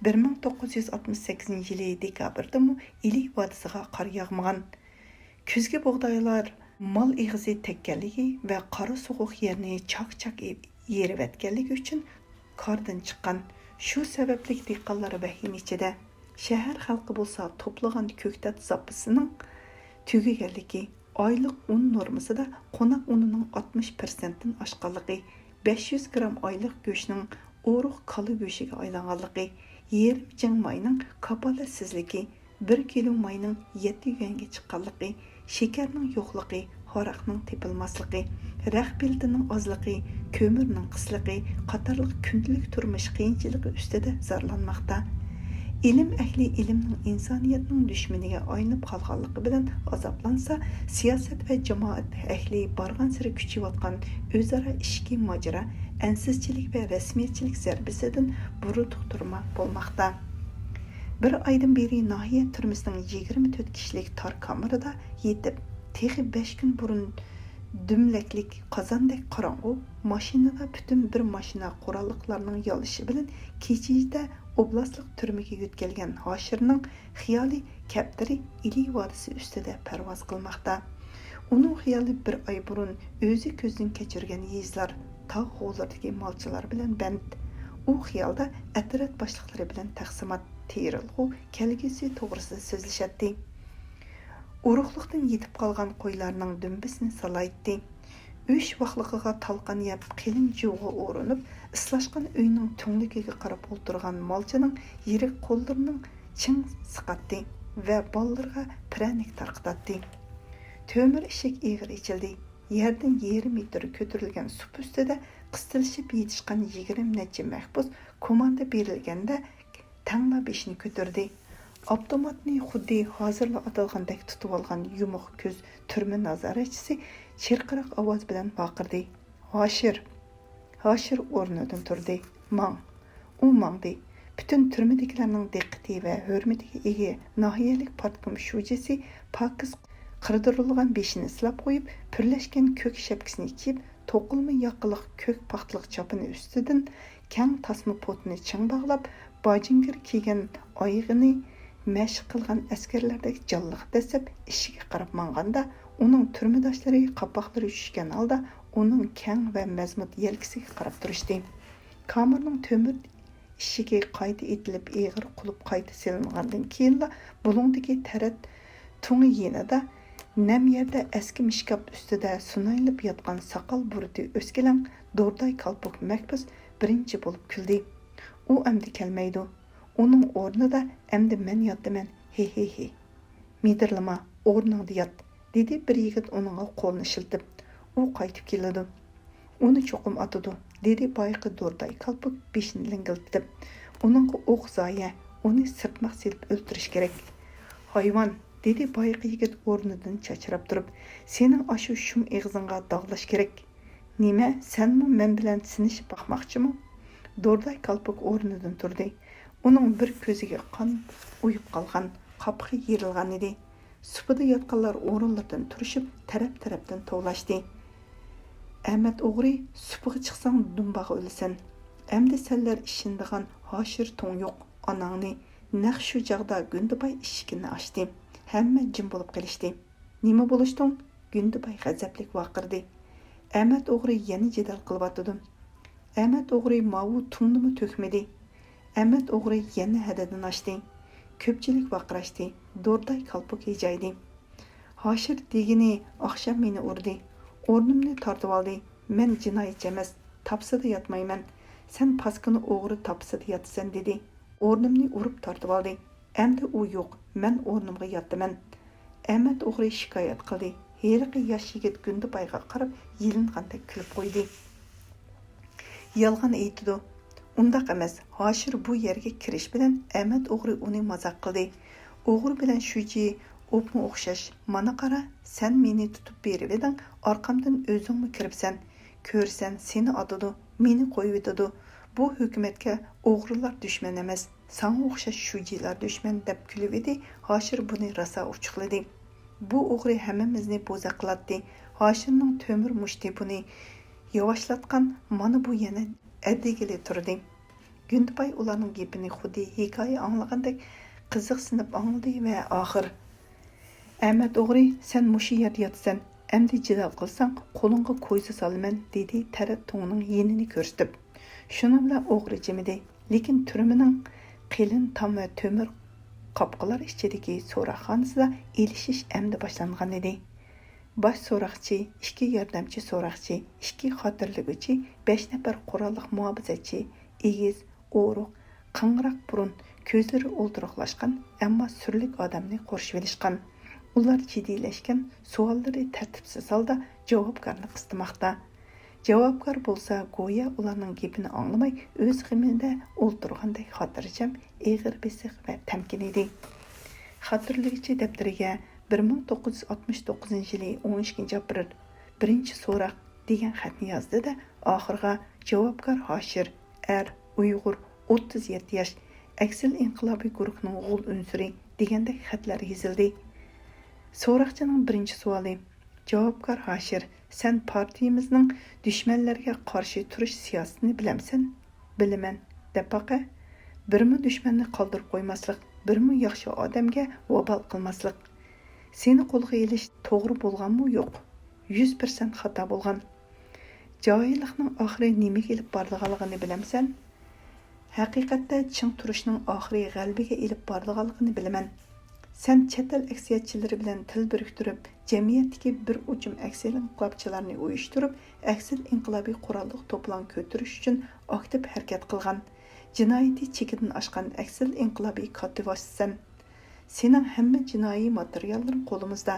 بىر مىڭ توققۇز يۈز ئاتمىش سەككىزىنچى يىلى دېكابىردىمۇ ئىلى ۋادىسىغا قار ياغمىغان. كۈزگى بۇغدايلار مال ئېغىزى تەگكەنلىكى ۋە قارا سوغۇق يەرنى چاك-چاك ئېرىۋەتكەنلىكى ئۈچۈن كاردىن چىققان. شۇ سەۋەبلىك دېھقانلار ۋەھىمە ئىچىدە. شەھەر خەلقى بولسا توپلىغان كۆكتات زاپىسىنىڭ تۈگىگەنلىكى، ئايلىق ئۇن نورمىسىدا قوناق ئۇنىنىڭ ئاتمىش پىرسەنتتىن ئاشقانلىقى، بەش يۈز گرام ئايلىق گۆشنىڭ ئورۇق كالا گۆشىگە ئايلانغانلىقى، يېرىم جىڭ ماينىڭ كاپالەتسىزلىكى، بىر كىلو ماينىڭ يەتتە يۈەنگە چىققانلىقى، شېكەرنىڭ يوقلۇقى، ھاراقنىڭ تېپىلماسلىقى، رەخت بېلىتىنىڭ ئازلىقى، كۆمۈرنىڭ قىسلىقى قاتارلىق كۈندىلىك تۇرمۇش قىيىنچىلىقى ئۈستىدە زارلانماقتا. ئىلىم ئەھلى ئىلىمنىڭ ئىنسانىيەتنىڭ دۈشمىنىگە ئايلىنىپ قالغانلىقى بىلەن ئازابلانسا، سىياسەت ۋە جامائەت ئەھلى بارغانسېرى كۈچىيىۋاتقان ئۆزئارا ئىچكى ماجىرا، ئەنسىزچىلىك ۋە رەسمىيەتچىلىك زەربىسىدىن بۇرۇتۇقتۇرما بولماقتا. بىر ئايدىن بېرى ناھىيە تۈرمىسىنىڭ يىگىرمە تۆت كىشىلىك تار كامېرىدا يېتىپ، تېخى بەش كۈن بۇرۇن دۈملەكلىك قازاندەك قاراڭغۇ، ماشىنىدا پۈتۈن بىر ماشىنا قوراللىقلارنىڭ يالىشى بىلەن كېچىدە ئوبلاستلىق تۈرمىگە يۆتكەلگەن ھاشىرنىڭ خىيالىي كەپتىرى ئىلى ۋادىسى ئۈستىدە پەرۋاز قىلماقتا. ئۇنىڭ خىيالى بىر ئاي بۇرۇن ئۆزى كۆزدىن كەچۈرگەن يېزىلار، تاغ غوللىرىدىكى مالچىلار بىلەن بەند. ئۇ خىيالدا ئەترەت باشلىقلىرى بىلەن تەقسىمات، تېرىلغۇ، كەلگۈسى توغرىسىدا سۆزلىشەتتى. ئورۇقلۇقتىن يېتىپ قالغان قويلارنىڭ دۈمبىسىنى سالايتتى. ئۆچ ۋاقلىقىغا تالقان يەپ، قېلىن جۇۋىغا ئورىنىپ، ئىسلاشقان ئۆينىڭ تۈڭلۈكىگە قاراپ ئولتۇرغان مالچىنىڭ يىرىك قوللىرىنىڭ چىڭ سىقاتتى ۋە بالىلىرىغا پىرەنىك تارقىتاتتى. تۆمۈر ئىشىك ئېغىر ئېچىلدى. يەردىن يېرىم مېتىر كۆتۈرۈلگەن سۇپ ئۈستىدە قىستىلىشىپ يېتىشقان يىگىرمە نەچچە مەھبۇس كوماندا بېرىلگەندە تەڭلا بېشىنى كۆتۈردى. ئاپتوماتنى خۇددى ھازىرلا ئاتالغاندەك تۇتۇۋالغان يۇمۇق كۆز تۈرمە نازارەتچىسى چىرقىراق ئاۋاز بىلەن ۋارقىرىدى: «ھاشىر! ھاشىر!» ئورنىدىن تۇردى. «ماڭ!» ئۇ ماڭدى. پۈتۈن تۈرمىدىكىلەرنىڭ دىققىتى ۋە ھۆرمىتىگە ئىگە ناھىيەلىك پارتكوم شۇجىسى پاكىز قىردۇرۇلغان بېشىنى سىلاپ قويۇپ، پۈرلەشكەن كۆك شەپكىسىنى كىيىپ، توقۇلما ياقىلىق كۆك پاختىلىق چاپىنى ئۈستىدىن كەڭ تاسما پوتىنى چىڭ باغلاپ، باجىنگىر كىيگەن، ئايىغىنى مەشىق قىلغان ئەسكەرلەردەك جانلىق دەسسەپ ئىشىككە قاراپ ماڭغاندا، ئۇنىڭ تۈرمىداشلىرى قاپاقلىرى چۈشكەن ھالدا ئۇنىڭ كەڭ ۋە مەزمۇت يەلكىسىگە قاراپ تۇرۇشتى. كامېرنىڭ تۆمۈر ئىشىكى قايتا ئېتىلىپ، ئېغىر قۇلۇپ قايتا سېلىنغاندىن كېيىنلا، بۇلۇڭدىكى تەرەت تۇڭى يېنىدا نەم يەردە ئەسكى مىشكاپ ئۈستىدە سۇنايلىپ ياتقان ساقال بۇرۇتى ئۆسكىلەڭ دورداي كالپۇك مەكبۇس بىرىنچى بولۇپ كۈلدى. ئۇ ئەمدى كەلمەيدۇ. ئۇنىڭ ئورنىدا ئەمدى مەن ياتىمەن، ھېھېھې. مىدىرلىما، ئورنۇڭدا يات، دېدى بىر يىگىت ئۇنىڭغا قولىنى شىلتىپ. ئۇ قايتىپ كېلىدۇ. ئۇنى چوقۇم ئاتىدۇ، دېدى بايىقى دورداي كالپۇك بېشىنى لىڭگىلدىتىپ. ئۇنىڭغا ئوق زايە، ئۇنى سىرتماق سېلىپ ئۆلتۈرۈش كېرەك. ھايۋان، دېدى بايىقى يىگىت ئورنىدىن چاچراپ تۇرۇپ، سېنىڭ ئاشۇ شۇم ئېغىزىڭغا داغلاش كېرەك. نېمە، سەنمۇ مەن بىلەن سىنىشىپ باقماقچىمۇ؟ دورداي كالپۇك ئورنىدىن تۇردى. ئۇنىڭ بىر كۆزىگە قان ئۇيۇپ قالغان، قاپىقى يېرىلغان ئىدى. سۇپىدا ياتقانلار ئورۇنلىرىدىن تۇرۇشۇپ، تەرەپ-تەرەپتىن توۋلاشتى. ئەمەت ئوغرى، سۇپىغا چىقساڭ دۇمباغا ئۆلىسەن. ئەمدى سەنلەر ئىشىنىدىغان ھاشىر توڭ يوق، ئاناڭنى. نەق شۇ چاغدا گۈندىباي ئىشىكىنى ئاچتى. ھەممە جىم بولۇپ قېلىشتى. نېمە بولۇشتۇڭ؟ گۈندىباي غەزەپلىك ۋارقىرىدى. ئەمەت ئوغرى يەنە جېدەل قىلىۋاتىدۇ. ئەمەت ئوغرى ماۋۇ تۇڭنىمۇ تۆكمىدى. ئەمەت ئوغرى يەنە ھەددىدىن ئاشتى. كۆپچىلىك ۋارقىراشتى. دورداي كالپۇك ھىجايدى. ھاشىر دېگىنى ئاخشام مېنى ئۇردى. ئورنۇمنى تارتىۋالدى. مەن جىنايەتچى ئەمەس. تاپسىدا ياتمايمەن. سەن پاسكىنا ئوغرى تاپسىدا ياتىسەن، دېدى. ئورنۇمنى ئۇرۇپ تارتىۋالدى. ئەمدى ئۇ يوق، مەن ئورنۇمغا ياتىمەن. ئەمەت ئوغرى شىكايەت قىلدى. ھېلىقى ياش يىگىت گۈندىبايغا قاراپ يېلىنغاندەك كۈلۈپ قويدى. يالغان ئېيتىدۇ. ئۇنداق ئەمەس، ھاشىر بۇ يەرگە كىرىش بىلەن ئەمەت ئوغرى ئۇنى مازاق قىلدى. ئوغرى بىلەن شۇجى ئوپمۇ ئوخشاش. مانا قارا، سەن مېنى تۇتۇپ بېرىۋىدىڭ، ئارقامدىن ئۆزۈڭمۇ كىرىپسەن. كۆرىسەن، سېنى ئاتىدۇ، مېنى قويۇۋېتىدۇ. بۇ ھۆكۈمەتكە ئوغرىلار دۈشمەن ئەمەس، ساڭا ئوخشاش شۇجىلار دۈشمەن، دەپ كۈلۈۋىدى. ھاشىر بۇنى راسا ئوچۇقلىدى. بۇ ئوغرى ھەممىمىزنى بوزەك قىلاتتى. ھاشىرنىڭ تۆمۈر مۇشتى بۇنى ياۋاشلاتقان، مانا بۇ يەنە ئەدىگىلى تۇردى. گۈندىباي ئۇلارنىڭ گېپىنى خۇددى ھېكايە ئاڭلىغاندەك قىزىقسىنىپ ئاڭلىدى ۋە ئاخىر، ئەمەت ئوغرى، سەن مۇشۇ يەردە ياتىسەن، ئەمدى جېدەل قىلساڭ، قولۇڭغا كويزا سالىمەن، دېدى تەرەت توڭىنىڭ يېنىنى كۆرسىتىپ. شۇنىڭ بىلەن ئوغرى جىمىدى. لېكىن تۈرمىنىڭ قېلىن تام ۋە تۆمۈر قاپقىلار ئىچىدىكى سوراقخانىسىدا ئېلىشىش ئەمدى باشلانغان ئىدى. باش سوراقچى، ئىككى ياردەمچى سوراقچى، ئىككى خاتىرىلىگۈچى، بەش نەپەر قوراللىق مۇھاپىزەتچى، ئېگىز، ئورۇق، قاڭراق بۇرۇن، كۆزلىرى ئولتۇراقلاشقان، ئەمما سۈرلۈك ئادەمنى قورشىۋېلىشقان. ئۇلار جىددىيلەشكەن، سوئاللىرى تەرتىپسىز ھالدا جاۋابكارنى قىستىماقتا. جاۋابكار بولسا گويا ئۇلارنىڭ گېپىنى ئاڭلىماي، ئۆز غېمىدە ئولتۇرغاندەك خاتىرجەم، ئېغىر بېسىق ۋە تەمكىن ئىدى. خاتىرىلىگۈچى دەپتىرىگە بىر مىڭ توققۇز يۈز ئاتمىش توققۇزىنچى يىلى ئون ئىككىنچى ئاپرېل، بىرىنچى سوراق، دېگەن خەتنى يازدى-دە، ئاخىرىغا جاۋابكار ھاشىر، ئەر، ئۇيغۇر، ئوتتۇز يەتتە ياش، ئەكسىل ئىنقىلابىي گۇرۇھنىڭ غول ئۇنسۇرى، دېگەندەك خەتلەر يېزىلدى. سوراقچىنىڭ بىرىنچى سوئالى، جاۋابكار ھاشىر، سەن پارتىيىمىزنىڭ دۈشمەنلەرگە قارشى تۇرۇش سىياسىتىنى بىلەمسەن؟ بىلىمەن، دەپ باقە. بىرمۇ دۈشمەننى قالدۇرۇپ قويماسلىق، بىرمۇ ياخشى ئادەمگە ۋابال قىلماسلىق. سېنى قولغا ئېلىش توغرا بولغانمۇ؟ يوق. يۈز پىرسەنت خاتا بولغان. جاھىللىقنىڭ ئاخىرى نېمىگە ئېلىپ بارىدىغانلىقىنى بىلەمسەن؟ ھەقىقەتتە چىڭ تۇرۇشنىڭ ئاخىرى غەلىبىگە ئېلىپ بارىدىغانلىقىنى بىلىمەن. سەن چەت ئەل ئەكسىيەتچىلىرى بىلەن تىل بىرىكتۈرۈپ، جەمئىيەتتىكى بىر ئۇجۇم ئەكسىل ئىنقىلابچىلارنى ئۇيۇشتۇرۇپ، ئەكسىل ئىنقىلابىي قوراللىق توپىلاڭ كۆتۈرۈش ئۈچۈن ئاكتىپ ھەرىكەت قىلغان، جىنايىتى چېكىدىن ئاشقان ئەكسىل ئىنقىلابىي كاتتىباشسەن. سېنىڭ ھەممە جىنايى ماتېرىياللىرىڭ قولىمىزدا.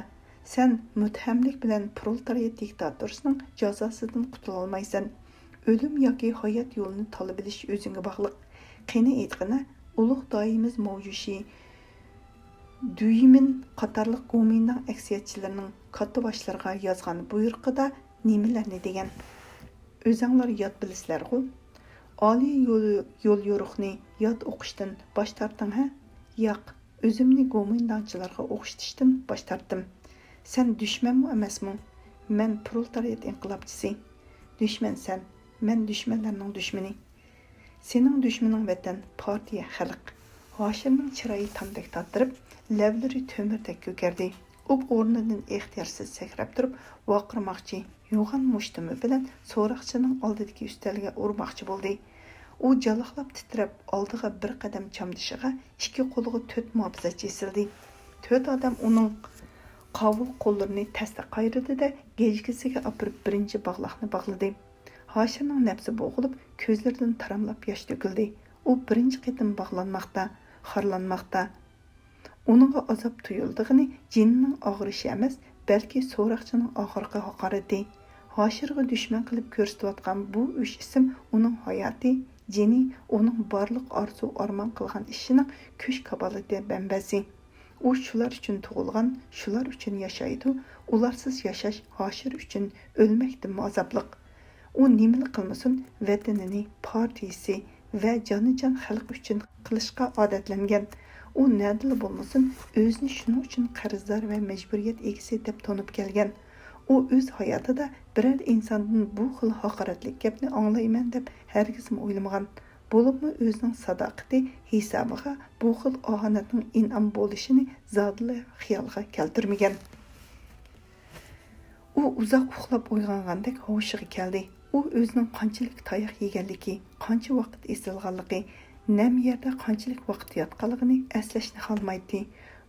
سەن مۇتتەھەملىك بىلەن پرولېتارىيات دىكتاتورىسىنىڭ جازاسىدىن قۇتۇلالمايسەن. ئۆلۈم ياكى ھايات يولىنى تاللىۋېلىش ئۆزۈڭگە باغلىق. قېنى ئېيتقىنە، ئۇلۇغ داھىيىمىز ماۋجۈشى، دۈيمىن قاتارلىق گومىنداڭ ئەكسىيەتچىلىرىنىڭ كاتتىباشلىرىغا يازغان بۇيرۇقىدا نېمىلەرنى دېگەن؟ ئۆزەڭلار ياد بىلىسىلەرغۇ؟ ئالىي يول، يوليورۇقنى ياد ئوقۇشتىن باش تارتتىڭ ھە؟ ياق، ئۆزۈمنى گومىنداڭچىلارغا ئوخشىتىشتىن باش تارتتىم. سەن دۈشمەنمۇ ئەمەسمۇ؟ مەن پرولېتارىيات ئىنقىلابچىسى. دۈشمەن سەن، مەن دۈشمەنلەرنىڭ دۈشمىنى. سېنىڭ دۈشمىنىڭ ۋەتەن، پارتىيە، خەلق. ھاشىرنىڭ چىرايى تامدەك تاتىرىپ، لەۋلىرى تۆمۈردەك كۆكەردى. ئۇ ئورنىدىن ئىختىيارسىز سەكرەپ تۇرۇپ ۋارقىرىماقچى، يوغان مۇشتۇمى بىلەن سوراقچىنىڭ ئالدىدىكى ئۈستەلگە ئۇرماقچى بولدى. ئۇ جالاقلاپ تىترەپ ئالدىغا بىر قەدەم چامدىشىغا ئىككى قولىغا تۆت مۇھاپىزەتچى ئېسىلدى. تۆت ئادەم ئۇنىڭ قاۋۇل قوللىرىنى تەستە قايرىدى-دە، گەجگىسىگە ئاپىرىپ بىرىنچى باغلاقنى باغلىدى. ھاشىرنىڭ نەپسى بوغۇلۇپ، كۆزلىرىدىن تاراملاپ ياش تۆكۈلدى. ئۇ بىرىنچى قېتىم باغلانماقتا، خارلانماقتا. ئۇنىڭغا ئازاب تۇيۇلىدىغىنى جېنىنىڭ ئاغرىشى ئەمەس، بەلكى سوراقچىنىڭ ئاخىرقى ھاقارىتى. ھاشىرغا دۈشمەن قىلىپ كۆرسىتىۋاتقان بۇ ئۈچ ئىسىم ئۇنىڭ ھاياتى، جېنى، ئۇنىڭ بارلىق ئارزۇ-ئارمان قىلغان ئىشىنىڭ كۈچ-كاپالىتى مەنبەسى. ئۇ شۇلار ئۈچۈن تۇغۇلغان، شۇلار ئۈچۈن ياشايدۇ، ئۇلارسىز ياشاش ھاشىر ئۈچۈن ئۆلمەكتىنمۇ ئازابلىق. ئۇ نېمىلا قىلمىسۇن، ۋەتىنىنى، پارتىيىسى ۋە جانىجان خەلقى ئۈچۈن قىلىشقا ئادەتلەنگەن. ئۇ نەدىلا بولمىسۇن، ئۆزىنى شۇنىڭ ئۈچۈن قەرزدار ۋە مەجبۇرىيەت ئىگىسى دەپ تونۇپ كەلگەن. ئۇ ئۆز ھاياتىدا بىرەر ئىنساندىن بۇ خىل ھاقارەتلىك گەپنى ئاڭلايمەن دەپ ھەرگىزمۇ ئويلىمىغان. بولۇپمۇ ئۆزىنىڭ ساداقىتى ھېسابىغا بۇ خىل ئاھانەتنىڭ ئىنئام بولۇشىنى زادىلا خىيالىغا كەلتۈرمىگەن. ئۇ ئۇزاق ئۇخلاپ ئويغانغاندەك ھوشىغا كەلدى. ئۇ ئۆزىنىڭ قانچىلىك تاياق يېگەنلىكى، قانچە ۋاقىت ئېسىلغانلىقى، نەم يەردە قانچىلىك ۋاقىت ياتقانلىقىنى ئەسلەشنى خالىمايتتى.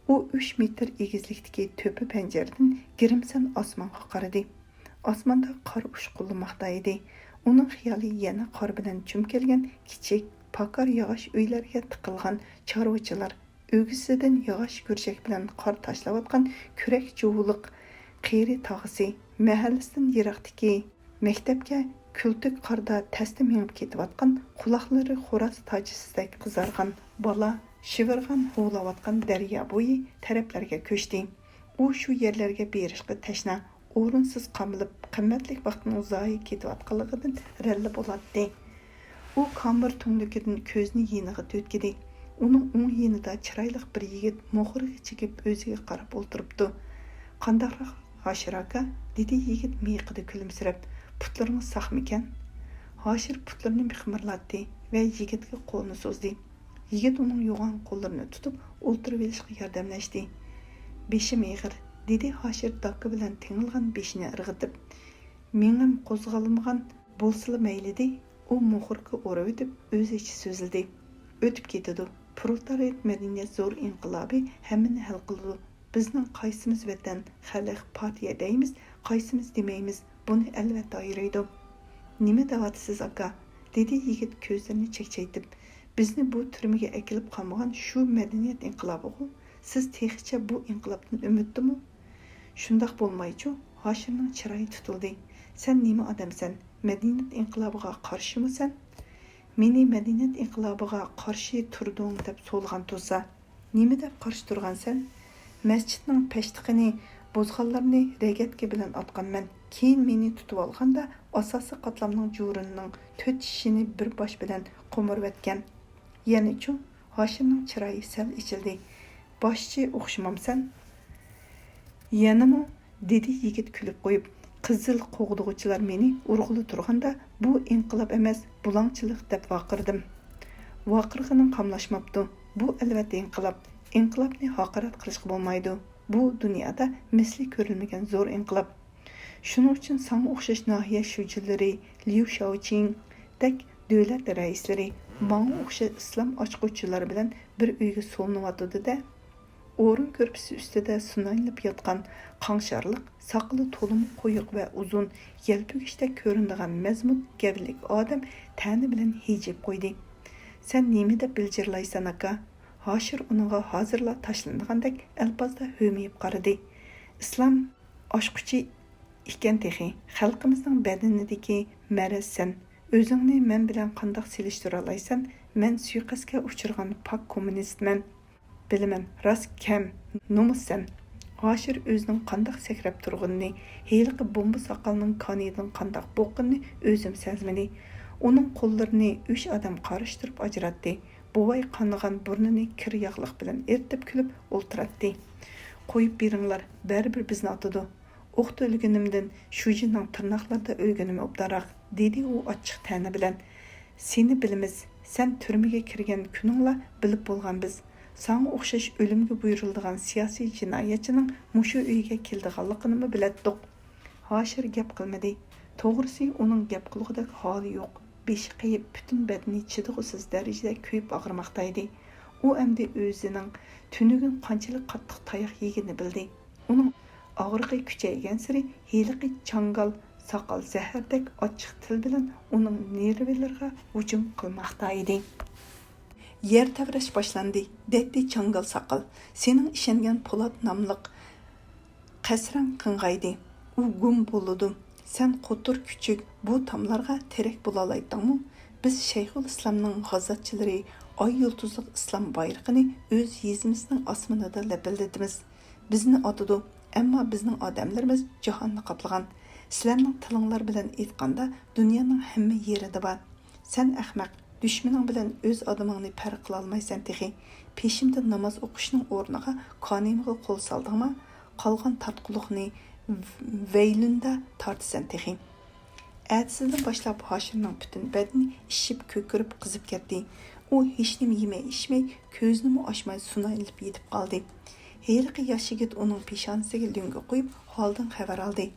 ئۇ ئۈچ مېتىر ئېگىزلىكتىكى تۆپە پەنجىرىدىن گىرىمسەن ئاسمانغا قارىدى. ئاسماندا قار ئۇشقۇنلىماقتا ئىدى. ئۇنىڭ خىيالى يەنە قار بىلەن چۈمكەلگەن كىچىك، پاكار ياغاچ ئۆيلەرگە تىقىلغان چارۋىچىلار، ئۆگزىسىدىن ياغاچ گۈرجەك بىلەن قار تاشلاۋاتقان كۈرەك جۇۋىلىق قېرى تاغىسى، مەھەللىسىدىن يىراقتىكى مەكتەپكە كۈلتۈك قاردا تەستە مېڭىپ كېتىۋاتقان، قۇلاقلىرى خوراز تاجىسىدەك قىزارغان بالا، شىۋىرغان ھۇۋلاۋاتقان دەريا بويى تەرەپلەرگە كۆچتى. ئۇ شۇ يەرلەرگە بېرىشقا تەشنا، ئورۇنسىز قامىلىپ، قىممەتلىك ۋاقتىنىڭ زايە كېتىۋاتقانلىقىدىن رەنلى بولاتتى. ئۇ كامېر تۈڭلۈكىدىن كۆزىنى يېنىغا تۈرتكىدى. ئۇنىڭ ئوڭ يېنىدا چىرايلىق بىر يىگىت موخورغا چېكىپ ئۆزىگە قاراپ ئولتۇرۇپتۇ. «قانداقراق، ھاشىر ئاكا؟» دېدى يىگىت مىيىقىدا كۈلۈمسىرەپ. «پۇتلىرىڭىز ساقمىكەن؟» ھاشىر پۇتلىرىنى مىخمىرلاتتى ۋە يىگىتكە قولىنى سوزدى. يىگىت ئۇنىڭ يوغان قوللىرىنى تۇتۇپ ئولتۇرۇۋېلىشقا ياردەملەشتى. «بېشىم ئېغىر»، دېدى ھاشىر داكا بىلەن تېڭىلغان بېشىنى ئىرغىتىپ. «مېڭەم قوزغالمىغان بولسىلا مەيلىدى»، ئۇ موخوركا ئورىۋېتىپ ئۆزىچە سۆزلىدى. «ئۆتۈپ كېتىدۇ. پرولېتارىيەت مەدەنىيەت زور ئىنقىلابى ھەممىنى ھەل قىلىدۇ. بىزنىڭ قايسىمىز ۋەتەن، خەلق، پارتىيە دەيمىز، قايسىمىز دېمەيمىز، بۇنى ئەلۋەتتە ئايرىيدۇ.» «نېمە دەۋاتىسىز، ئاكا؟» دېدى يىگىت كۆزلىرىنى چەكچەيتىپ. «بىزنى بۇ تۈرمىگە ئەكېلىپ قالمىغان شۇ مەدەنىيەت ئىنقىلابىغۇ؟ سىز تېخىچە بۇ ئىنقىلابتىن ئۈمىدتىمۇ؟» «شۇنداق بولمايچۇ؟» ھاشىرنىڭ چىرايى تۇتۇلدى. «سەن نېمە ئادەمسەن؟ مەدەنىيەت ئىنقىلابىغا قارشىمۇ سەن؟» «مېنى مەدەنىيەت ئىنقىلابىغا قارشى تۇردۇڭ دەپ سولىغان تۇرسا، نېمە دەپ قارشى تۇرغانسەن؟ مەسچىتنىڭ پەشتىقىنى بۇزغانلارنى رەگەتكە بىلەن ئاتقانمەن. كېيىن مېنى تۇتۇۋالغاندا ئاساسىي قاتلامنىڭ جۇرۇنىنىڭ تۆت شېشىنى بىر باش بىلەن قومۇرۇۋەتكەن. يەنىچۇ؟» ھاشىرنىڭ چىرايى سەل ئېچىلدى. «باشچى ئوخشىمامسەن؟ يەنىمۇ؟» دېدى يىگىت كۈلۈپ قويۇپ. «قىزىل قوغدىغۇچىلار مېنى ئۇرغىلى تۇرغاندا، بۇ ئىنقىلاب ئەمەس، بۇلاڭچىلىق دەپ ۋارقىرىدىم. ۋارقىرىغىنىم قاملاشماپتۇ. بۇ ئەلۋەتتە ئىنقىلاب. ئىنقىلابنى ھاقارەت قىلىشقا بولمايدۇ. بۇ دۇنيادا مىسلى كۆرۈلمىگەن زور ئىنقىلاب. شۇنىڭ ئۈچۈن ساڭا ئوخشاش ناھىيە شۇجىلىرى، ليۇ شياۋچىڭدەك دۆلەت رەئىسلىرى، ماڭا ئوخشاش ئىسلام ئاچقۇچىلار بىلەن بىر ئۆيگە سولىنىۋاتىدۇ-دە.» ئورۇن كۆرپىسى ئۈستىدە سۇنايلىپ ياتقان قاڭشارلىق، ساقىلى تولىمۇ قويۇق ۋە ئۇزۇن، يەلپۈگۈچتەك كۆرۈنىدىغان مەزمۇت گەۋدىلىك ئادەم تەنە بىلەن ھىجىيىپ قويدى. «سەن نېمە دەپ بىلجىرلايسەن، ئاكا؟» ھاشىر ئۇنىڭغا ھازىرلا تاشلىنىدىغاندەك ئەلپازدا ھۆمۈيۈپ قارىدى. «ئىسلام ئاچقۇچى ئىكەن تېخى، خەلقىمىزنىڭ بەدىنىدىكى مەرەز سەن. ئۆزۈڭنى مەن بىلەن قانداق سېلىشتۇرالايسەن؟ مەن سۇيىقەستكە ئۇچرىغان پاك كوممۇنىستمەن. بىلىمەن، راست كەم، نومۇس سەن.» ھاشىر ئۆزىنىڭ قانداق سەكرەپ تۇرغىنىنى، ھېلىقى بومبا ساقالنىڭ كانىيىدىن قانداق بوغقىنىنى ئۆزىمۇ سەزمىدى. ئۇنىڭ قوللىرىنى ئۈچ ئادەم قارىشتۇرۇپ ئاجراتتى. بوۋاي قانىغان بۇرنىنى كىر ياغلىق بىلەن ئېرتىپ كۈلۈپ ئولتۇراتتى. «قويۇپ بېرىڭلار، بەرىبىر بىزنى ئاتىدۇ. ئوقتا ئۆلگىنىمدىن شۇجىنىڭ تىرناقلىرىدا ئۆلگىنىم ئوبدانراق»، دېدى ئۇ ئاچچىق تەنە بىلەن. «سېنى بىلىمىز، سەن تۈرمىگە كىرگەن كۈنۈڭلا بىلىپ بولغان بىز. ساڭا ئوخشاش ئۆلۈمگە بۇيرۇلىدىغان سىياسىي جىنايەتچىنىڭ مۇشۇ ئۆيگە كېلىدىغانلىقىنىمۇ بىلەتتۇق.» ھاشىر گەپ قىلمىدى. توغرىسى، ئۇنىڭ گەپ قىلغۇدەك ھالى يوق. بېشى قېيىپ، پۈتۈن بەدىنى چىدىغۇسىز دەرىجىدە كۆيۈپ ئاغرىماقتا ئىدى. ئۇ ئەمدى ئۆزىنىڭ تۈنۈگۈن قانچىلىك قاتتىق تاياق يېگىنىنى بىلدى. ئۇنىڭ ئاغرىقى كۈچەيگەنسېرى ھېلىقى چاڭگال ساقال زەھەردەك ئاچچىق تىل بىلەن ئۇنىڭ نېرۋىلىرىغا ھۇجۇم قىلماقتا ئىدى. يەر تەۋرەش باشلاندى، دەيتتى چاڭگال ساقال. سېنىڭ ئىشەنگەن پولات ناملىق قەسرەڭ قىڭغايدى. ئۇ گۇم بولىدۇ. سەن قوتۇر كۈچۈك بۇ تاملارغا تىرەك بولالايتتىڭمۇ؟ بىز شەيخۇل ئىسلامنىڭ غازاتچىلىرى ئاي يۇلتۇزلۇق ئىسلام بايرىقىنى ئۆز يېزىمىزنىڭ ئاسمىنىدا لەپىلدىتىمىز. بىزنى ئاتىدۇ، ئەمما بىزنىڭ ئادەملىرىمىز جاھاننى قاپلىغان. سىلەرنىڭ تىلىڭلار بىلەن ئېيتقاندا، دۇنيانىڭ ھەممە يېرىدە بار. سەن ئەخمەق، دۈشمىنىڭ بىلەن ئۆز ئادىمىڭنى پەرق قىلالمايسەن تېخى. پېشىمدە ناماز ئوقۇشنىڭ ئورنىغا كانىيىمغا قول سالدىڭما؟ قالغان تارتقۇلۇقنى ۋەيلۈندە تارتىسەن تېخى. ئەتىسىدىن باشلاپ ھاشىرنىڭ پۈتۈن بەدىنى ئىششىپ، كۆكىرىپ، قىزىپ كەتتى. ئۇ ھېچنېمە يېمەي-ئىچمەي، كۆزىنىمۇ ئاچماي سۇنايلىپ يېتىپ قالدى. ھېلىقى ياش يىگىت ئۇنىڭ پېشانىسىگە لۆڭگە قويۇپ، ھالدىن خەۋەر ئالدى.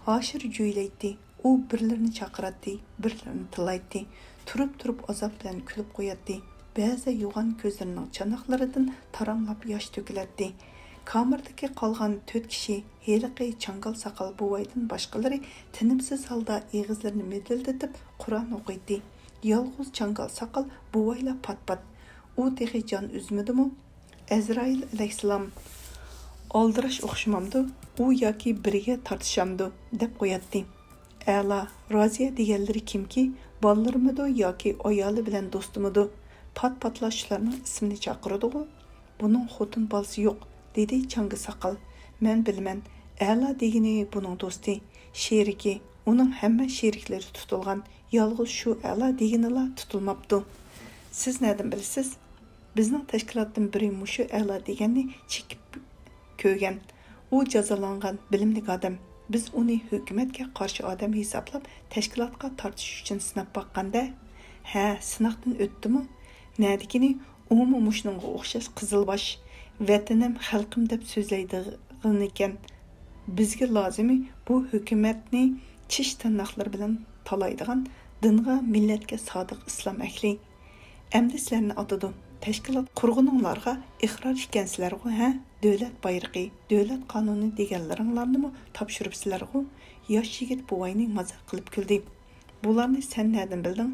ھاشىر جۆيلەيتتى. ئۇ بىرلىرىنى چاقىراتتى، بىرلىرىنى تىللايتتى. تۇرۇپ-تۇرۇپ ئازاب بىلەن كۈلۈپ قوياتتى. بەزى يوغان كۆزلىرىنىڭ چاناقلىرىدىن تاراملاپ ياش تۆكۈلەتتى. كامېردىكى قالغان تۆت كىشى، ھېلىقى چاڭگال ساقال بوۋايدىن باشقىلىرى تىنىمسىز ھالدا ئېغىزلىرىنى مىدىلدىتىپ قۇرئان ئوقۇيتتى. يالغۇز چاڭگال ساقال بوۋايلا پات-پات. ئۇ تېخى جان ئۈزمىدىمۇ؟ ئەزرائىل ئەلەيھىسسالام ئالدىراش ئوخشىمامدۇ؟ ئۇ ياكى بىرىگە تارتىشامدۇ؟ دەپ قوياتتى. ئەلا، رازىيە دېگەنلىرى كىمكى؟ بالىلىرىمىدۇ ياكى ئايالى بىلەن دوستىمىدۇ؟ پات-پاتلا شۇلارنىڭ ئىسمىنى چاقىرىدىغۇ؟ بۇنىڭ خوتۇن بالىسى يوق، دېدى چاڭگا ساقال. مەن بىلىمەن، ئەلا دېگىنى بۇنىڭ دوستى، شېرىكى، ئۇنىڭ ھەممە شېرىكلىرى تۇتۇلغان، يالغۇز شۇ ئەلا دېگىنىلا تۇتۇلماپتۇ. سىز نەدىن بىلىسىز؟ بىزنىڭ تەشكىلاتتىن بىرى مۇشۇ ئەلا دېگەننى چېكىپ كۆرگەن. ئۇ جازالانغان بىلىملىك ئادەم. بىز ئۇنى ھۆكۈمەتكە قارشى ئادەم ھېسابلاپ، تەشكىلاتقا تارتىش ئۈچۈن سىناپ باققاندا، ھە، سىناقتىن ئۆتتىمۇ؟ نەدىكىنى ئۇمۇ مۇشۇنىڭغا ئوخشاش قىزىلباش، ۋەتىنىم، خەلقىم دەپ سۆزلەيدىغىنىكەن. بىزگە لازىمى بۇ ھۆكۈمەتنى چىش تىرناقلىرى بىلەن تالايدىغان دىنغا، مىللەتكە سادىق ئىسلام ئەھلى. ئەمدى سىلەرنى ئاتىدۇ. تەشكىلات قۇرغىنىڭلارغا ئىقرار ئىكەنسىلەرغۇ، ھە؟ دۆلەت بايرىقى، دۆلەت قانۇنى دېگەنلىرىڭلارنىمۇ تاپشۇرۇپسىلەرغۇ؟ ياش يىگىت بوۋاينى مازاق قىلىپ كۈلدى. بۇلارنى سەن نەدىن بىلدىڭ؟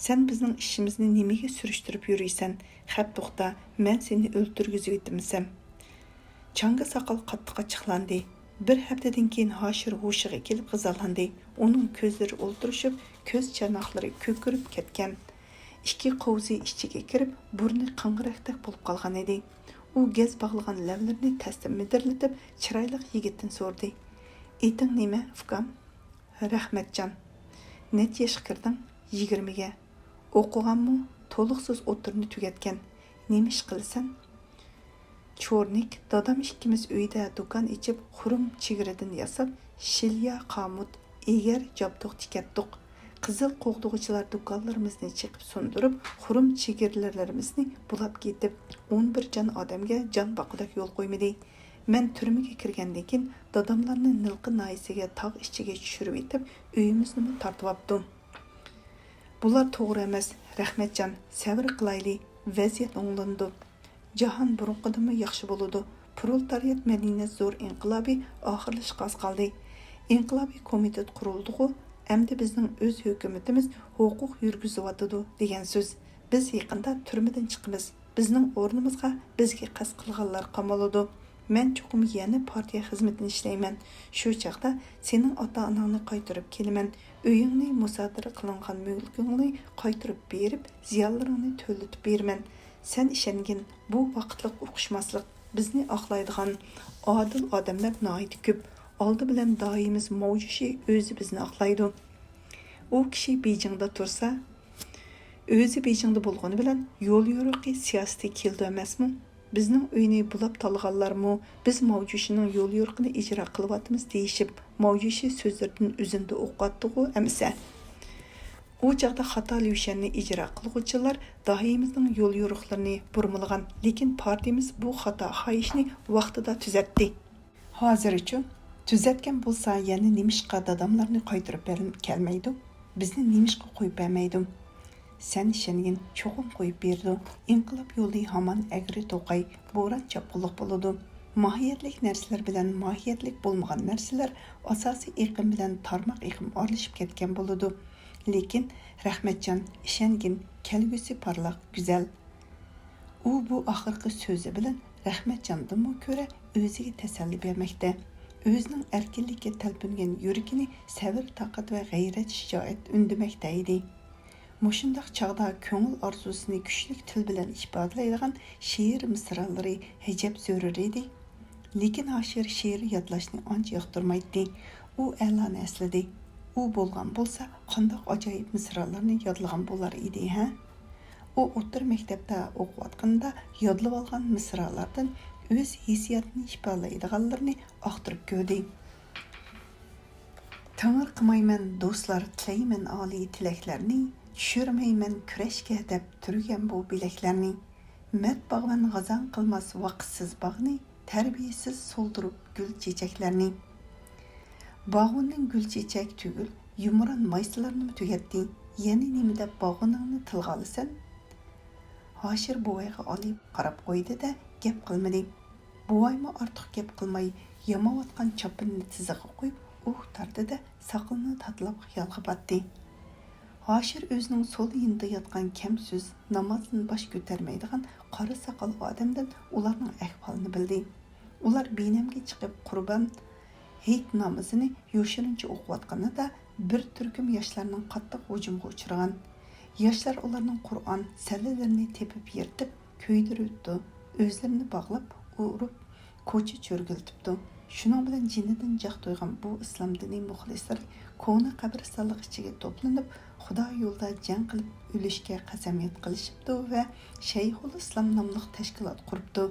سەن بىزنىڭ ئىشىمىزنى نېمىگە سۈرۈشتۈرۈپ يۈرىسەن؟ خەپ توختا، مەن سېنى ئۆلتۈرگۈزۈۋېتىمسەم؟ چاڭگا ساقال قاتتىق ئاچچىقلاندى. بىر ھەپتىدىن كېيىن ھاشىر ھوشىغا كېلىپ غىزالاندى. ئۇنىڭ كۆزلىرى ئولتۇرۇشۇپ، كۆز چاناقلىرى كۆكىرىپ كەتكەن. ئىككى قوۋزى ئىچىگە كىرىپ، بۇرنى قاڭغىرەكتەك بولۇپ قالغان ئىدى. ئۇ گەز باغلىغان لەۋلىرىنى تەستە مىدىرلىتىپ، چىرايلىق يىگىتتىن سورىدى: «ئېتىڭ نېمە، ئۇكام؟» «رەھمەتجان.» «نەچچە ياشقا كىردىڭ؟» «يىگىرمىگە.» «ئوقۇغانمۇ؟» «تولۇقسىز ئوتتۇرىنى تۈگەتكەن.» «نېمە ئىش قىلىسەن؟» «چورنىك، دادام ئىككىمىز ئۆيدە دۇكان ئېچىپ، خۇرۇم چېگرىدىن ياساپ، شىليا، قامۇت، ئېگەر، جابدۇق تىكەتتۇق. قىزىل قوغدىغۇچىلار دۇكانلىرىمىزنى چېقىپ سۇندۇرۇپ، خۇرۇم چېگرىلىرىمىزنى بۇلاپ كېتىپ، ئون بىر جان ئادەمگە جان باققۇدەك يول قويمىدى. مەن تۈرمىگە كىرگەندىن كېيىن، داداملارنى نىلقا ناھىيەسىگە تاغ ئىچىگە چۈشۈرۈۋېتىپ، ئۆيىمىزنىمۇ تارتىۋاپتۇ.» «بۇلار توغرا ئەمەس، رەھمەتجان، سەۋر قىلايلى، ۋەزىيەت ئوڭلىنىدۇ. جاھان بۇرۇنقىدىنمۇ ياخشى بولىدۇ. پرولېتارىيات مەدەنىيەت زور ئىنقىلابى ئاخىرلىشىشقا ئاز قالدى. ئىنقىلابىي كومىتېت قۇرۇلدىغۇ، ئەمدى بىزنىڭ ئۆز ھۆكۈمىتىمىز ھوقۇق يۈرگۈزۈۋاتىدۇ دېگەن سۆز. بىز يېقىندا تۈرمىدىن چىقىمىز. بىزنىڭ ئورنىمىزغا بىزگە قەست قىلغانلار قامىلىدۇ. مەن چوقۇم يەنە پارتىيە خىزمىتىنى ئىشلەيمەن. شۇ چاغدا سېنىڭ ئاتا-ئاناڭنى قايتۇرۇپ كېلىمەن. ئۆيۈڭنى، مۇسادىرە قىلىنغان مۈلكۈڭنى قايتۇرۇپ بېرىپ، زىيانلىرىڭنى تۆلىتىپ بېرىمەن. سەن ئىشەنگىن، بۇ ۋاقىتلىق ئۇقۇشماسلىق. بىزنى ئاقلايدىغان ئادىل ئادەملەر ناھايىتى كۆپ. ئالدى بىلەن داھىيىمىز ماۋجۈشى ئۆزى بىزنى ئاقلايدۇ. ئۇ كىشى بېيجىڭدا تۇرسا، ئۆزى بېيجىڭدا بولغىنى بىلەن يول يورۇقى سىياسىتى كېلىدۇ ئەمەسمۇ؟ بىزنىڭ ئۆينى بۇلاپ تالىغانلارمۇ بىز ماۋجۈشىنىڭ يول يورۇقىنى ئىجرا قىلىۋاتىمىز دېيىشىپ، ماۋجۈشى سۆزلىرىدىن ئۈزۈندە ئوقۇۋاتتىغۇ ئەمىسە؟ ئۇ چاغدا خاتا ليۇشەننى ئىجرا قىلغۇچىلار داھىيىمىزنىڭ يول يورۇقلىرىنى بۇرمىلىغان، لېكىن پارتىيىمىز بۇ خاتا خاھىشنى ۋاقتىدا تۈزەتتى. ھازىرچۇ؟ تۈزەتكەن بولسا يەنە نېمىشقا داداملارنى قايتۇرۇپ بەر-، كەلمەيدۇ؟ بىزنى نېمىشقا قويۇپ بەرمەيدۇ؟ سەن ئىشەنگىن، چوقۇم قويۇپ بېرىدۇ. ئىنقىلاب يولى ھامان ئەگرى توقاي، بوران چاپقۇنلۇق بولىدۇ. ماھىيەتلىك نەرسىلەر بىلەن ماھىيەتلىك بولمىغان نەرسىلەر ئاساسىي ئېقىم بىلەن تارماق ئېقىم ئارىلىشىپ كەتكەن بولىدۇ. لېكىن رەھمەتجان، ئىشەنگىن، كەلگۈسى پارلاق، گۈزەل. ئۇ بۇ ئاخىرقى سۆزى بىلەن رەھمەتجاندىنمۇ كۆرە ئۆزىگە تەسەللى بەرمەكتە. ئۆزىنىڭ ئەركىنلىككە تەلپۈنگەن يۈرىكىنى سەۋر-تاقەت ۋە غەيرەت-شىجائەت ئۈندىمەكتە ئىدى. مۇشۇنداق چاغدا كۆڭۈل ئارزۇسىنى كۈچلۈك تىل بىلەن ئىپادىلەيدىغان شېئىر مىسرالىرى ئەجەب زۆرۈر ئىدى. لېكىن ھاشىر شېئىر يادلاشنى ئانچە ياقتۇرمايتتى. ئۇ ئەلانى ئەسلىدى. ئۇ بولغان بولسا، قانداق ئاجايىپ مىسرالارنى يادلىغان بولار ئىدى، ھە؟ ئۇ ئوتتۇرا مەكتەپتە ئوقۇۋاتقىنىدا يادلىۋالغان مىسرالاردىن ئۆز ھېسسىياتىنى ئىپادىلەيدىغانلىرىنى ئاختۇرۇپ كۆردى. تېڭىرقىمايمەن دوستلار، تىلەيمەن ئالىي تىلەكلەرنى، چۈشۈرمەيمەن كۈرەشكە دەپ تۈرگەن بۇ بىلەكلەرنى. مەرد باغۋەن غازاڭ قىلماس ۋاقىتسىز باغنى، تەربىيەسىز سولدۇرۇپ گۈل چېچەكلەرنى. باغۋەننىڭ گۈل چېچەك تۈگۈل، يۇمران مايسىلارنىمۇ تۈگەتتى. يەنە نېمە دەپ باغۋىنىڭنى تىلغا ئالىسەن؟ ھاشىر بوۋايغا ئالىيىپ قاراپ قويدى-دە، گەپ قىلمىدى. بوۋايمۇ ئارتۇق گەپ قىلماي، ياماۋاتقان چاپىنىنى تىزىغا قويۇپ، ئۇھ تارتتى-دە، ساقىلىنى تاتىلاپ خىيالغا پاتتى. ھاشىر ئۆزىنىڭ سول يېنىدا ياتقان كەمسۆز، نامازدىن باش كۆتەرمەيدىغان قارا ساقال ئادەمدىن ئۇلارنىڭ ئەھۋالىنى بىلدى. ئۇلار بىنەمگە چىقىپ، قۇربان ھېيت نامىزىنى يوشۇرۇنچە ئوقۇۋاتقىنىدا، بىر تۈركۈم ياشلارنىڭ قاتتىق ھۇجۇمىغا ئۇچرىغان. ياشلار ئۇلارنىڭ قۇرئان سەللىلىرىنى تېپىپ يىرتىپ، كۆيدۈرۈۋېتىپتۇ، ئۆزلىرىنى باغلاپ، ئۇرۇپ، كوچا چۆرگۈلىتىپتۇ. شۇنىڭ بىلەن جېنىدىن جاق تويغان بۇ ئىسلام دىنى مۇخلىسلىرى كونا قەبرىستانلىق ئىچىگە توپلىنىپ، خۇدا يولىدا جەڭ قىلىپ ئۆلۈشكە قەسەمياد قىلىشىپتۇ ۋە شەيخۇل ئىسلام ناملىق تەشكىلات قۇرۇپتۇ.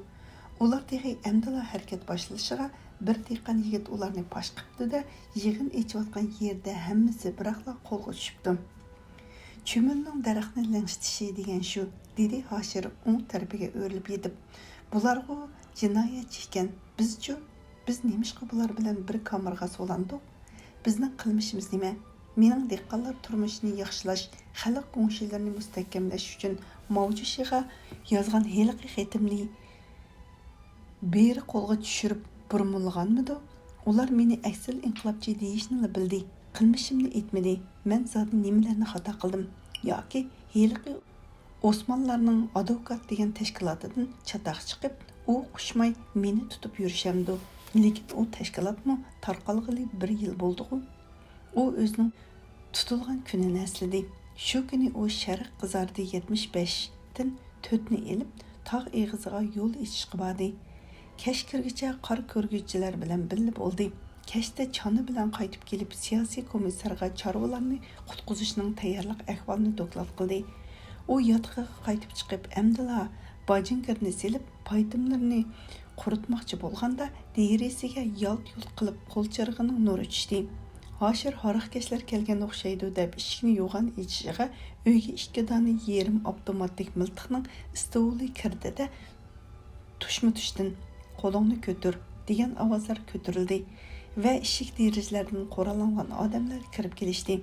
ئۇلار تېخى ئەمدىلا ھەرىكەت باشلىشىغا، بىر دېھقان يىگىت ئۇلارنى پاش قىپتۇ-دە، يىغىن ئېچىۋاتقان يېرىدە ھەممىسى بىراقلا قولغا چۈشۈپتۇ. چۈمۈلىنىڭ دەرەخنى لىڭشىتىشى دېگەن شۇ، دېدى ھاشىر ئوڭ تەرىپىگە ئۆرۈلۈپ يېتىپ. بۇلارغۇ جىنايەتچى ئىكەن، بىزچۇ؟ بىز نېمىشقا بۇلار بىلەن بىر كامېرغا سولاندۇق؟ بىزنىڭ قىلمىشىمىز نېمە؟ مېنىڭ دېھقانلار تۇرمۇشىنى ياخشىلاش، خەلق كۆڭۈللىرىنى مۇستەھكەملەش ئۈچۈن ماۋجۇشىغا يازغان ھېلىقى خېتىمنى بىرى قولغا چۈشۈرۈپ بۇرمىلىغانمىدۇ؟ ئۇلار مېنى ئەسلى ئىنقىلابچى دېيىشنىلا بىلدى. قىلمىشىمنى ئېيتمىدى. مەن زادى نېمىلەرنى خاتا قىلدىم؟ ياكى ھېلىقى ئوسمانلارنىڭ ئادۋوكات دېگەن تەشكىلاتىدىن چاتاق چىقىپ، ئۇ قۇشماي مېنى تۇتۇپ يۈرۈشەمدۇ؟ لېكىن ئۇ تەشكىلاتمۇ تارقالغىلى بىر يىل بولدىغۇ؟ ئۇ ئۆزىنىڭ تۇتۇلغان كۈنىنى ئەسلىدى. شۇ كۈنى ئۇ شەرق قىزاردى يەتمىش بەشتىن تۆتنى ئېلىپ، تاغ ئېغىزىغا يول ئېچىشقا باردى. كەچ كىرگۈچە قار كۆرگۈچىلەر بىلەن بىللە بولدى. كەچتە چانا بىلەن قايتىپ كېلىپ، سىياسىي كومىسسارغا چارۋىلارنى قۇتقۇزۇشنىڭ تەييارلىق ئەھۋالىنى دوكلات قىلدى. ئۇ ياتىقىغا قايتىپ چىقىپ، ئەمدىلا باجىنگىرنى سېلىپ، پايتىملىرىنى قۇرۇتماقچى بولغاندا، دېرىزىگە يالت-يۇلت قىلىپ قول چىرىغىنىڭ نۇرى چۈشتى. ھاشىر ھاراقكەشلەر كەلگەن ئوخشايدۇ دەپ ئىشىكنى يوغان ئېچىشىغا، ئۆيگە ئىككى دانە يېرىم ئاپتوماتىك مىلتىقنىڭ ئىستولى كىردى-دە، تۇشمۇتۇشتىن، «قولۇڭنى كۆتۈر» دېگەن ئاۋازلار كۆتۈرۈلدى ۋە ئىشىك دېرىزىلەردىن قوراللانغان ئادەملەر كىرىپ كېلىشتى.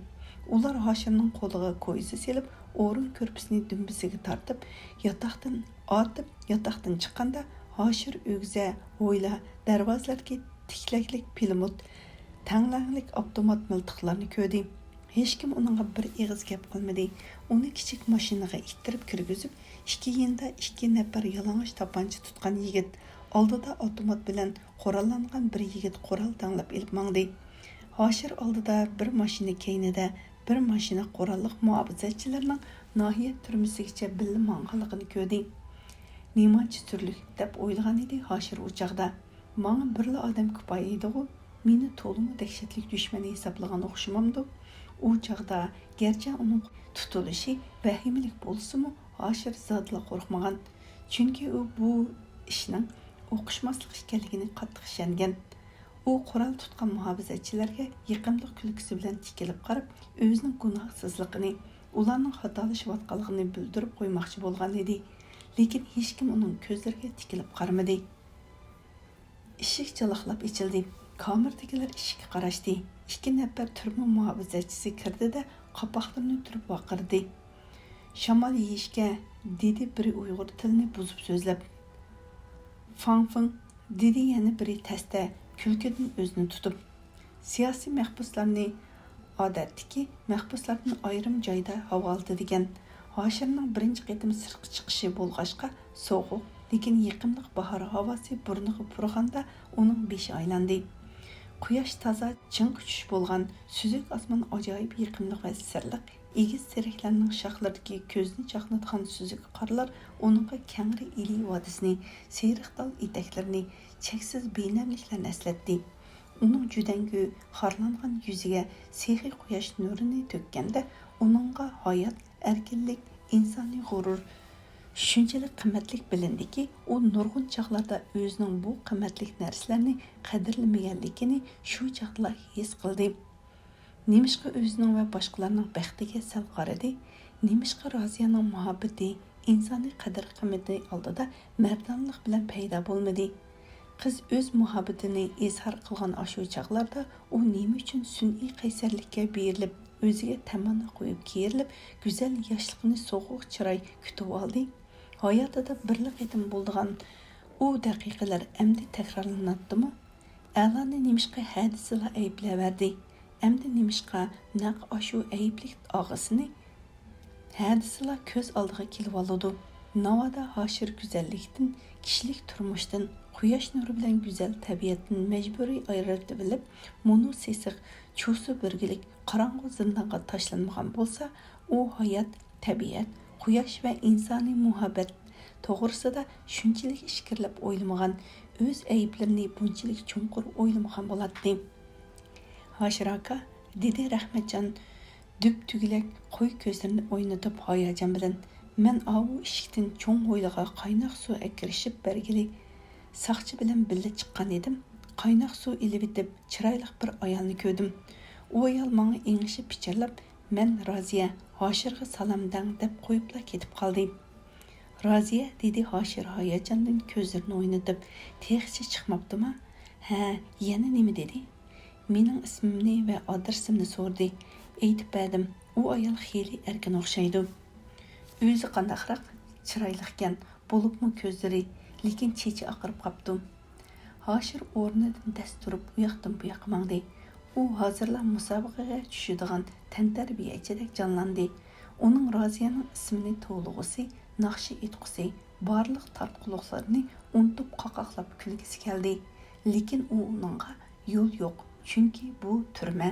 ئۇلار ھاشىرنىڭ قولىغا كويزا سېلىپ، ئورۇن كۆرپىسىنى دۈمبىسىگە تارتىپ، ياتاقتىن ئاتىپ، ياتاقتىن چىققاندا، ھاشىر ئۆگزە، ھويلا، دەرۋازىلەردىكى تىكلەكلىك پىلىموت، تەڭلەڭلىك ئاپتومات مىلتىقلارنى كۆردى. ھېچكىم ئۇنىڭغا بىر ئېغىز گەپ قىلمىدى. ئۇنى كىچىك ماشىنىغا ئىتتىرىپ كىرگۈزۈپ، ئىككى يېنىدا ئىككى نەپەر يالىڭاچ تاپانچا تۇتقان يىگىت، ئالدىدا ئاپتومات بىلەن قوراللانغان بىر يىگىت قورال دەڭلەپ ئېلىپ ماڭدى. ھاشىر ئالدىدا، بىر ماشىنا كەينىدە، بىر ماشىنا قوراللىق مۇھاپىزەتچىلەرنىڭ ناھىيە تۈرمىسىگىچە بىللە ماڭغانلىقىنى كۆردى. «نېمانچە تۈرلۈك» دەپ ئويلىغانىدى ھاشىر ئۇ چاغدا. «ماڭا بىرلا ئادەم كۇپايە ئىدىغۇ، مېنى تولىمۇ دەھشەتلىك دۈشمەن ھېسابلىغان ئوخشىمامدۇ؟» ئۇ چاغدا گەرچە ئۇنىڭ تۇتۇلۇشى ۋەھىمىلىك بولسىمۇ، ھاشىر زادىلا قورقمىغان. چۈنكى ئۇ بۇ ئىشنىڭ ئوقۇشماسلىق ئىكەنلىكىنى قاتتىق ئىشەنگەن. ئۇ قورال تۇتقان مۇھاپىزەتچىلەرگە يېقىملىق كۈلكىسى بىلەن تىكىلىپ قاراپ، ئۆزىنىڭ گۇناھسىزلىقىنى، ئۇلارنىڭ خاتالىشىۋاتقانلىقىنى بىلدۈرۈپ قويماقچى بولغانىدى. لېكىن ھېچكىم ئۇنىڭ كۆزلىرىگە تىكىلىپ قارىمىدى. ئىشىك جالاقلاپ ئېچىلدى. كامېردىكىلەر ئىشىككە قاراشتى. ئىككى نەپەر تۈرمە مۇھاپىزەتچىسى كىردى-دە، قاپاقلىرىنى تۈرۈپ ۋارقىرىدى. «شامال يېيىشكە!» دېدى بىرى ئۇيغۇر تىلىنى بۇزۇپ سۆزلەپ. «فاڭ فىڭ!» دېدى يەنە بىرى تەستە كۈلكىدىن ئۆزىنى تۇتۇپ. سىياسىي مەھبۇسلارنى ئادەتتىكى مەھبۇسلاردىن ئايرىم جايدا ھاۋالىتىدىكەن. ھاشىرنىڭ بىرىنچى قېتىم سىرتقا چىقىشى بولغاچقا، سوغۇق، لېكىن يېقىملىق باھار ھاۋاسى بۇرنىغا پۇرىغاندا ئۇنىڭ بېشى ئايلاندى. قۇياش تازا چىڭقى چۈش بولغان، سۈزۈك ئاسمان ئاجايىپ يېقىملىق ۋە سىرلىق. ئېگىز تېرەكلەرنىڭ شاخلىرىدىكى كۆزنى چاقنىتىغان سۈزۈك قارلار ئۇنىڭغا كەڭرى ئىلى ۋادىسىنى، سېرىق تال ئېتەكلىرىنى، چەكسىز بىنەملىكلەرنى ئەسلەتتى. ئۇنىڭ جۈدەڭگۈ خارلانغان يۈزىگە سېخىي قۇياش نۇرىنى تۆككەندە، ئۇنىڭغا ھايات، ئەركىنلىك، ئىنسانىي غۇرۇر شۇنچىلىك قىممەتلىك بىلىندىكى، ئۇ نۇرغۇن چاغلاردا ئۆزىنىڭ بۇ قىممەتلىك نەرسىلەرنى قەدىرلىمىگەنلىكىنى شۇ چاغدىلا ھېس قىلدى. نېمىشقا ئۆزىنىڭ ۋە باشقىلارنىڭ بەختىگە سەل قارىدى؟ نېمىشقا رازىيەنىڭ مۇھەببىتى، ئىنسانىي قەدىر-قىممىتى ئالدىدا مەردانىلىق بىلەن پەيدا بولمىدى؟ قىز ئۆز مۇھەببىتىنى ئىزھار قىلغان ئاشۇ چاغلاردا ئۇ نېمە ئۈچۈن سۈنئىي قەيسەرلىككە بېرىلىپ، ئۆزىگە تەمەننا قويۇپ كېرىلىپ، گۈزەل ياشلىقىنى سوغۇق چىراي كۈتۈۋالدى؟ ھاياتىدا بىرلا قېتىم بولىدىغان ئۇ دەقىقىلەر ئەمدى تەكرارلىناتتىمۇ؟ ئەلانى نېمىشقا ھەدىسىلا ئەيىبلەۋەردى؟ ئەمدى نېمىشقا نەق ئاشۇ ئەيىبلىك ئاغىسىنى ھەدىسىلا كۆز ئالدىغا كېلىۋالىدۇ؟ ناۋادا ھاشىر گۈزەللىكتىن، كىشىلىك تۇرمۇشتىن، قۇياش نۇرى بىلەن گۈزەل تەبىئەتتىن مەجبۇرىي ئايرىلىۋېلىپ، مۇنۇ سېسىق، چۇسا بۈرگىلىك قاراڭغۇ زىندانغا تاشلانمىغان بولسا، ئۇ ھايات، تەبىئەت، قۇياش ۋە ئىنسانىي مۇھەببەت توغرىسىدا شۇنچىلىك ئىچكىرىلەپ ئويلىمىغان، ئۆز ئەيىبلىرىنى بۇنچىلىك چوڭقۇر ئويلىمىغان بولاتتى. ھاشىر ئاكا، دېدى رەھمەتجان دۈبدۈگىلەك قوي كۆزلىرىنى ئوينىتىپ ھاياجان بىلەن، مەن ئاۋۇ ئىشىكتىن چوڭ ھويلىغا قايناق سۇ ئەكىرىشىپ بەرگىلى ساقچى بىلەن بىللە چىققان ئىدىم. قايناق سۇ ئېلىۋېتىپ، چىرايلىق بىر ئايالنى كۆردۈم. ئۇ ئايال ماڭا ئېڭىشىپ پىچىرلاپ، مەن رازىيە، ھاشىرغا سالام دەڭ، دەپ قويۇپلا كېتىپ قالدى. رازىيە، دېدى ھاشىر ھاياجاندىن كۆزلىرىنى ئوينىتىپ، تېخىچە چىقماپتىما؟ ھە، يەنە نېمە دېدى؟ مېنىڭ ئىسمىمنى ۋە ئادرېسىمنى سورىدى. ئېيتىپ بەردىم. ئۇ ئايال خېلى ئەركىن ئوخشايدۇ. ئۆزى قانداقراق؟ چىرايلىقكەن، بولۇپمۇ كۆزلىرى، لېكىن چېچى ئاقىرىپ قاپتۇ. ھاشىر ئورنىدىن دەس تۇرۇپ ئۇياقتىن بۇياققا ماڭدى. ئۇ ھازىرلا مۇسابىقىگە چۈشىدىغان تەنتەربىيەچىدەك جانلاندى. ئۇنىڭ رازىيەنىڭ ئىسمىنى توۋلىغۇسى، ناخشا ئېيتقۇسى، بارلىق تارتقۇلۇقلىرىنى ئۇنتۇپ قاقاقلاپ كۈلگۈسى كەلدى. لېكىن ئۇنىڭغا يول يوق، چۈنكى بۇ تۈرمە.